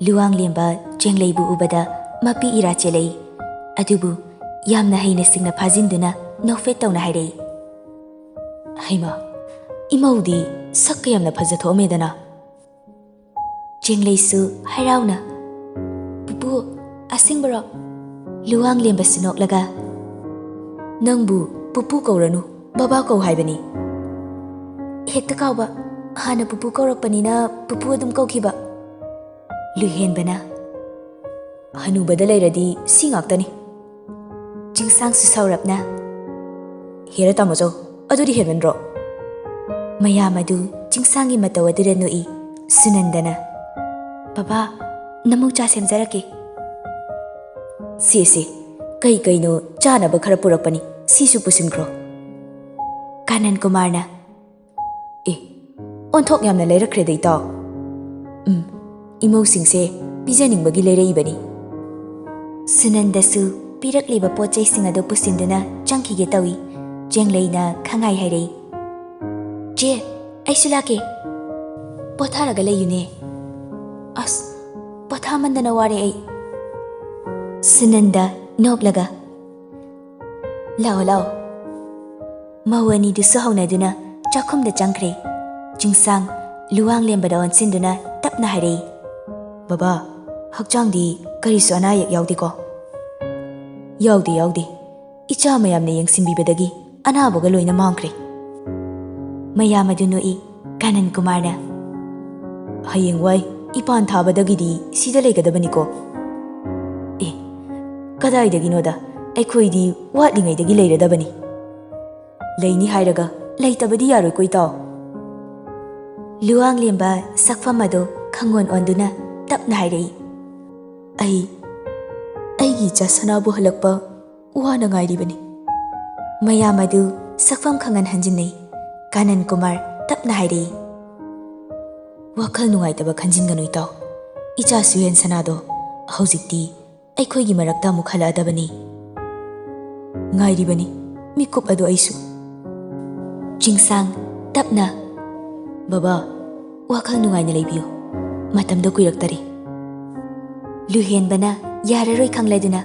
ꯂꯨꯋꯥꯡꯂꯦꯝꯕ ꯆꯦꯡꯂꯩꯕꯨ ꯎꯕꯗ ꯃꯄꯤ ꯏꯔꯥ ꯆꯦꯜꯂꯛꯏ꯫ ꯑꯗꯨꯕꯨ ꯌꯥꯝꯅ ꯍꯩꯅ ꯁꯤꯡꯅ ꯐꯥꯖꯤꯟꯗꯨꯅ ꯅꯣꯛꯐꯦꯠ ꯇꯧꯅ ꯍꯥꯏꯔꯛꯏ꯫ "ꯍꯩꯃꯥ, ꯏꯃꯧꯗꯤ ꯁꯛꯀ ꯌꯥꯝꯅ ꯐꯖꯊꯣꯛꯑꯝꯃꯦꯗꯅ꯫" ꯆꯦꯡꯂꯩꯁꯨ ꯍꯔꯥꯎꯅ, "ꯄꯨꯄꯨ, ꯑꯁꯦꯡꯕꯔꯣ?" ꯂꯨꯋꯥꯡꯂꯦꯝꯕꯁꯨ ꯅꯣꯛꯂꯒ, "ꯅꯪꯕꯨ ꯄꯨꯄꯨ ꯀꯧꯔꯅꯨ, ꯕꯕꯥ ꯀꯧ ꯍꯥꯏꯕꯅꯤ꯫" "ꯍꯦꯛꯇ ꯀꯥꯎꯕ, ꯍꯥꯟꯅ ꯄꯨꯄꯨ ꯀꯧꯔꯛꯄꯅꯤꯅ ꯄꯨꯄꯨ ꯑꯗꯨꯝ ꯀꯧꯈꯤꯕ꯫" ꯂꯨꯍꯦꯟꯕꯅ, "ꯍꯅꯨꯕꯗ ꯂꯩꯔꯗꯤ ꯁꯤ ꯉꯥꯛꯇꯅꯤ꯫" ꯆꯤꯡꯁꯥꯡꯁꯨ ꯁꯥꯎꯔꯞꯅ, "ꯍꯦꯔꯥ ꯇꯥꯃꯣꯆꯧ, ꯑꯗꯨꯗꯤ ꯍꯦꯟꯃꯟꯗ꯭ꯔꯣ?" ꯃꯌꯥꯝ ꯑꯗꯨ ꯆꯤꯡꯁꯥꯡꯒꯤ ꯃꯇꯧ ꯑꯗꯨꯗ ꯅꯣꯛꯏ꯫ ꯁꯨꯅꯟꯗꯅ, "ꯕꯕꯥ, ꯅꯃꯧ ꯆꯥ ꯁꯦꯝꯖꯔꯛꯀꯦ꯫ ꯁꯦ, ꯁꯦ, ꯀꯩ ꯀꯩꯅꯣ ꯆꯥꯅꯕ ꯈꯔ ꯄꯨꯔꯛꯄꯅꯤ, ꯁꯤꯁꯨ ꯄꯨꯁꯤꯟꯈ꯭ꯔꯣ꯫" ꯀꯥꯅꯟ ꯀꯨꯃꯥꯔꯅ, "ꯑꯦ, ꯑꯣꯟꯊꯣꯛ ꯌꯥꯝꯅ ꯂꯩꯔꯛꯈ꯭ꯔꯦꯗ, ꯏꯇꯥꯎ꯫ ꯎꯝ, ꯏꯃꯧꯁꯤꯡꯁꯦ ꯄꯤꯖꯅꯤꯡꯕꯒꯤ ꯂꯩꯔꯛꯏꯕꯅꯤ꯫" ꯁꯨꯅꯟꯗꯁꯨ ꯄꯤꯔꯛꯂꯤꯕ ꯄꯣꯠ ꯆꯩꯁꯤꯡ ꯑꯗꯨ ꯄꯨꯁꯤꯟꯗꯨꯅ ꯆꯪꯈꯤꯒꯦ ꯇꯧꯏ꯫ ꯆꯦꯡꯂꯩꯅ ꯈꯪꯍꯥꯏ ꯍꯥꯏꯔꯛꯏ, "ꯆꯦ, ꯑꯩꯁꯨ ꯂꯥꯛꯀꯦ꯫ ꯄꯣꯊꯥꯔꯒ ꯂꯩꯌꯨꯅꯦ꯫" "ꯑꯁ, ꯄꯣꯊꯥꯃꯟꯗꯅ ꯋꯥꯔꯦ ꯑꯩ꯫" ꯁꯨꯅꯟꯗ ꯅꯣꯛꯂꯒ, "ꯂꯥꯛꯑꯣ, ꯂꯥꯛꯑꯣ꯫" ꯃꯧ ꯑꯅꯤꯗꯨꯁꯨ ꯍꯧꯅꯗꯨꯅ ꯆꯥꯛꯈꯨꯝꯗ ꯆꯪꯈ꯭ꯔꯦ꯫ ꯆꯤꯡꯁꯥꯡ ꯂꯨꯋꯥꯡꯂꯦꯝꯕꯗ ꯑꯣꯟꯁꯤꯟꯗꯨꯅ ꯇꯞꯅ ꯍꯥꯏꯔꯛꯏ, "ꯕꯕꯥ, ꯍꯛꯆꯥꯡꯗꯤ ꯀꯔꯤꯁꯨ ꯑꯅꯥ ꯑꯌꯦꯛ ꯌꯥꯎꯗꯦꯀꯣ?" "ꯌꯥꯎꯗꯦ, ꯌꯥꯎꯗꯦ꯫ ꯏꯆꯥ ꯃꯌꯥꯝꯅ ꯌꯦꯡꯁꯤꯟꯕꯤꯕꯗꯒꯤ ꯑꯅꯥꯕꯒ ꯂꯣꯏꯅ ꯃꯥꯡꯈ꯭ꯔꯦ꯫" ꯃꯌꯥꯝ ꯑꯗꯨ ꯅꯣꯛꯏ꯫ ꯀꯥꯅꯟ ꯀꯨꯃꯥꯔꯅ, "ꯍꯌꯦꯡꯋꯥꯏ ꯏꯄꯥꯟ ꯊꯥꯕꯗꯒꯤꯗꯤ ꯁꯤꯗ ꯂꯩꯒꯗꯕꯅꯤꯀꯣ?" "ꯑꯦ, ꯀꯗꯥꯏꯗꯒꯤꯅꯣꯗ, ꯑꯩꯈꯣꯏꯗꯤ ꯋꯥꯠꯂꯤꯉꯩꯗꯒꯤ ꯂꯩꯔꯗꯕꯅꯤ꯫" "ꯂꯩꯅꯤ ꯍꯥꯏꯔꯒ ꯂꯩꯇꯕꯗꯤ ꯌꯥꯔꯣꯏꯀꯣ, ꯏꯇꯥꯎ꯫" ꯂꯨꯋꯥꯡꯂꯦꯝꯕ ꯁꯛꯐꯝ ꯑꯗꯨ ꯈꯪꯑꯣꯟ ꯑꯣꯟꯗꯨꯅ ꯇꯞꯅ ꯍꯥꯏꯔꯛꯏ, "ꯑꯩ, ꯑꯩꯒꯤ ꯏꯆꯥ ꯁꯅꯥꯕꯨ ꯍꯜꯂꯛꯄ ꯋꯥꯅ ꯉꯥꯏꯔꯤꯕꯅꯤ꯫" ꯃꯌꯥꯝ ꯑꯗꯨ ꯁꯛꯐꯝ ꯈꯪꯍꯟ ꯍꯟꯖꯤꯟꯅꯩ꯫ ꯀꯥꯅꯟ ꯀꯨꯃꯥꯔ ꯇꯞꯅ ꯍꯥꯏꯔꯛꯏ, "ꯋꯥꯈꯜ ꯅꯨꯡꯉꯥꯏꯇꯕ ꯈꯟꯖꯤꯟꯒꯅꯨ, ꯏꯇꯥꯎ꯫ ꯏꯆꯥ ꯁꯨꯍꯦꯟ ꯁꯅꯥꯗꯣ ꯍꯧꯖꯤꯛꯇꯤ ꯑꯩꯈꯣꯏꯒꯤ ꯃꯔꯛꯇ ꯑꯃꯨꯛ ꯍꯜꯂꯛꯑꯗꯕꯅꯤ꯫" "ꯉꯥꯏꯔꯤꯕꯅꯤ ꯃꯤꯀꯨꯞ ꯑꯗꯨ ꯑꯩꯁꯨ꯫" ꯆꯤꯡꯁꯥꯡ ꯇꯞꯅ, "ꯕꯕꯥ, ꯋꯥꯈꯜ ꯅꯨꯡꯉꯥꯏꯅ ꯂꯩꯕꯤꯌꯨ꯫ ꯃꯇꯝꯗꯣ ꯀꯨꯏꯔꯛꯇꯔꯦ꯫" ꯂꯨꯍꯦꯟꯕꯅ ꯌꯥꯔꯔꯣꯏ ꯈꯪꯂꯗꯨꯅ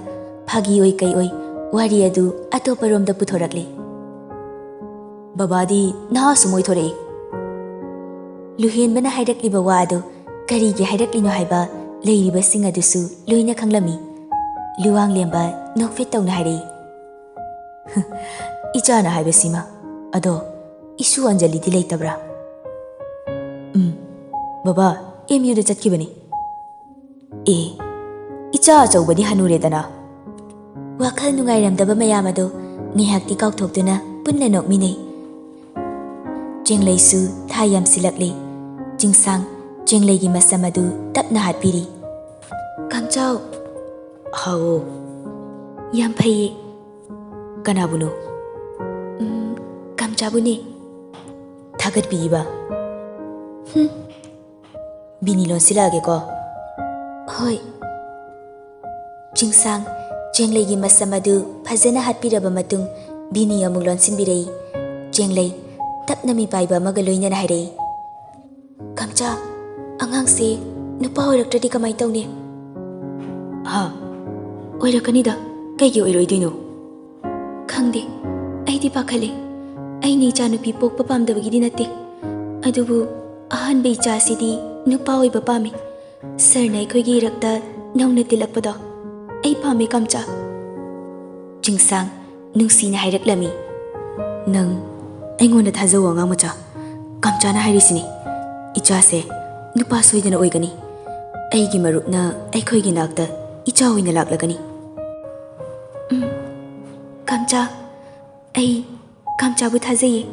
ꯐꯥꯒꯤ ꯑꯣꯏ ꯀꯩ ꯑꯣꯏ ꯋꯥꯔꯤ ꯑꯗꯨ ꯑꯇꯣꯞꯄꯔꯣꯝꯗ ꯄꯨꯊꯣꯔꯛꯂꯤ꯫ "ꯕꯕꯥꯗꯤ ꯅꯍꯥꯁꯨ ꯃꯣꯏꯊꯣꯔꯛꯏ꯫" ꯂꯨꯍꯦꯟꯕꯅ ꯍꯥꯏꯔꯛꯂꯤꯕ ꯋꯥ ꯑꯗꯨ ꯀꯔꯤꯒꯤ ꯍꯥꯏꯔꯛꯂꯤꯅꯣ ꯍꯥꯏꯕ ꯂꯩꯔꯤꯕꯁꯤꯡ ꯑꯗꯨꯁꯨ ꯂꯣꯏꯅ ꯈꯪꯂꯝꯃꯤ꯫ ꯂꯨꯋꯥꯡꯂꯦꯝꯕ ꯅꯣꯛꯐꯦꯠ ꯇꯧꯅ ꯍꯥꯏꯔꯛꯏ, "ꯏꯆꯥꯅ ꯍꯥꯏꯕꯁꯤꯃ꯫ ꯑꯗꯣ, ꯏꯁꯨ ꯑꯟꯖꯂꯤꯗꯤ ꯂꯩꯇꯕ꯭ꯔꯥ?" "ꯎꯝ, ꯕꯕꯥ, ꯑꯦꯝ ꯌꯨꯗ ꯆꯠꯈꯤꯕꯅꯤ꯫" "ꯑꯦ, ꯏꯆꯥ ꯑꯆꯧꯕꯗꯤ ꯍꯅꯨꯔꯦꯗꯅ꯫" ꯋꯥꯈꯜ ꯅꯨꯡꯉꯥꯏꯔꯝꯗꯕ ꯃꯌꯥꯝ ꯑꯗꯨ ꯉꯥꯏꯍꯥꯛꯇꯤ ꯀꯥꯎꯊꯣꯛꯇꯨꯅ ꯄꯨꯟꯅ ꯅꯣꯛꯃꯤꯟꯅꯩ꯫ ꯆꯦꯡꯂꯩꯁꯨ ꯊꯥ ꯌꯥꯝꯁꯤꯜꯂꯛꯂꯦ꯫ ꯆꯤꯡꯁꯥꯡ ꯆꯦꯡꯂꯩꯒꯤ ꯃꯁꯝ ꯑꯗꯨ ꯇꯞꯅ ꯍꯥꯠꯄꯤꯔꯤ꯫ "ꯀꯥꯝꯆꯥꯎ!" "ꯍꯥꯎ?" "ꯌꯥꯝ ꯐꯩꯌꯦ꯫" "ꯀꯅꯥꯕꯨꯅꯣ?" "ꯎꯝ, ꯀꯥꯝꯆꯥꯕꯨꯅꯦ꯫" "ꯊꯥꯒꯠꯄꯤꯔꯤꯕ?" "ꯍꯨꯝ꯫" "ꯕꯤꯅꯤ ꯂꯣꯟꯁꯤꯜꯂꯛꯑꯒꯦꯀꯣ꯫" "ꯍꯣꯏ꯫" ꯆꯤꯡꯁꯥꯡ ꯆꯦꯡꯂꯩꯒꯤ ꯃꯁꯝ ꯑꯗꯨ ꯐꯖꯅ ꯍꯥꯠꯄꯤꯔꯕ ꯃꯇꯨꯡ, ꯕꯤꯅꯤ ꯑꯃꯨꯛ ꯂꯣꯟꯁꯤꯟꯕꯤꯔꯛꯏ꯫ ꯆꯦꯡꯂꯩ ꯇꯞꯅ ꯃꯤꯄꯥꯏꯕ ꯑꯃꯒ ꯂꯣꯏꯅꯅ ꯍꯥꯏꯔꯛꯏ, "ꯀꯥꯝꯆꯥ, ꯑꯉꯥꯡꯁꯦ ꯅꯨꯄꯥ ꯑꯣꯏꯔꯛꯇ꯭ꯔꯗꯤ ꯀꯃꯥꯏ ꯇꯧꯅꯤ?" "ꯍꯥ? ꯑꯣꯏꯔꯛꯀꯅꯤꯗ, ꯀꯩꯒꯤ ꯑꯣꯏꯔꯣꯏꯗꯣꯏꯅꯣ?" "ꯈꯪꯗꯦ, ꯑꯩꯗꯤ ꯄꯥꯈꯠꯂꯦ꯫ ꯑꯩꯅ ꯏꯆꯥꯅꯨꯄꯤ ꯄꯣꯛꯄ ꯄꯥꯝꯗꯕꯒꯤꯗꯤ ꯅꯠꯇꯦ, ꯑꯗꯨꯕꯨ ꯑꯍꯥꯟꯕ ꯏꯆꯥꯁꯤꯗꯤ ꯅꯨꯄꯥ ꯑꯣꯏꯕ ꯄꯥꯝꯃꯤ꯫ ꯁꯔꯅ ꯑꯩꯈꯣꯏꯒꯤ ꯏꯔꯛꯇ ꯅꯧꯅ ꯇꯤꯜꯂꯛꯄꯗꯣ ꯑꯩ ꯄꯥꯝꯃꯦ, ꯀꯥꯝꯆꯥ꯫" ꯆꯤꯡꯁꯥꯡ ꯅꯨꯡꯁꯤꯅ ꯍꯥꯏꯔꯛꯂꯝꯃꯤ, "ꯅꯪ ꯑꯩꯉꯣꯟꯗ ꯊꯥꯖꯧ, ꯑꯉꯥꯡ ꯃꯆꯥ꯫ ꯀꯥꯝꯆꯥꯅ ꯍꯥꯏꯔꯤꯁꯤꯅꯤ, ꯏꯆꯥꯁꯦ ꯅꯨꯄꯥ ꯁꯣꯏꯗꯅ ꯑꯣꯏꯒꯅꯤ꯫ ꯑꯩꯒꯤ ꯃꯔꯨꯞꯅ ꯑꯩꯈꯣꯏꯒꯤ ꯅꯥꯛꯇ ꯏꯆꯥ ꯑꯣꯏꯅ ꯂꯥꯛꯂꯒꯅꯤ꯫" "ꯎꯝ, ꯀꯥꯝꯆꯥ, ꯑꯩ ꯀꯥꯝꯆꯥꯕꯨ ꯊꯥꯖꯩꯌꯦ꯫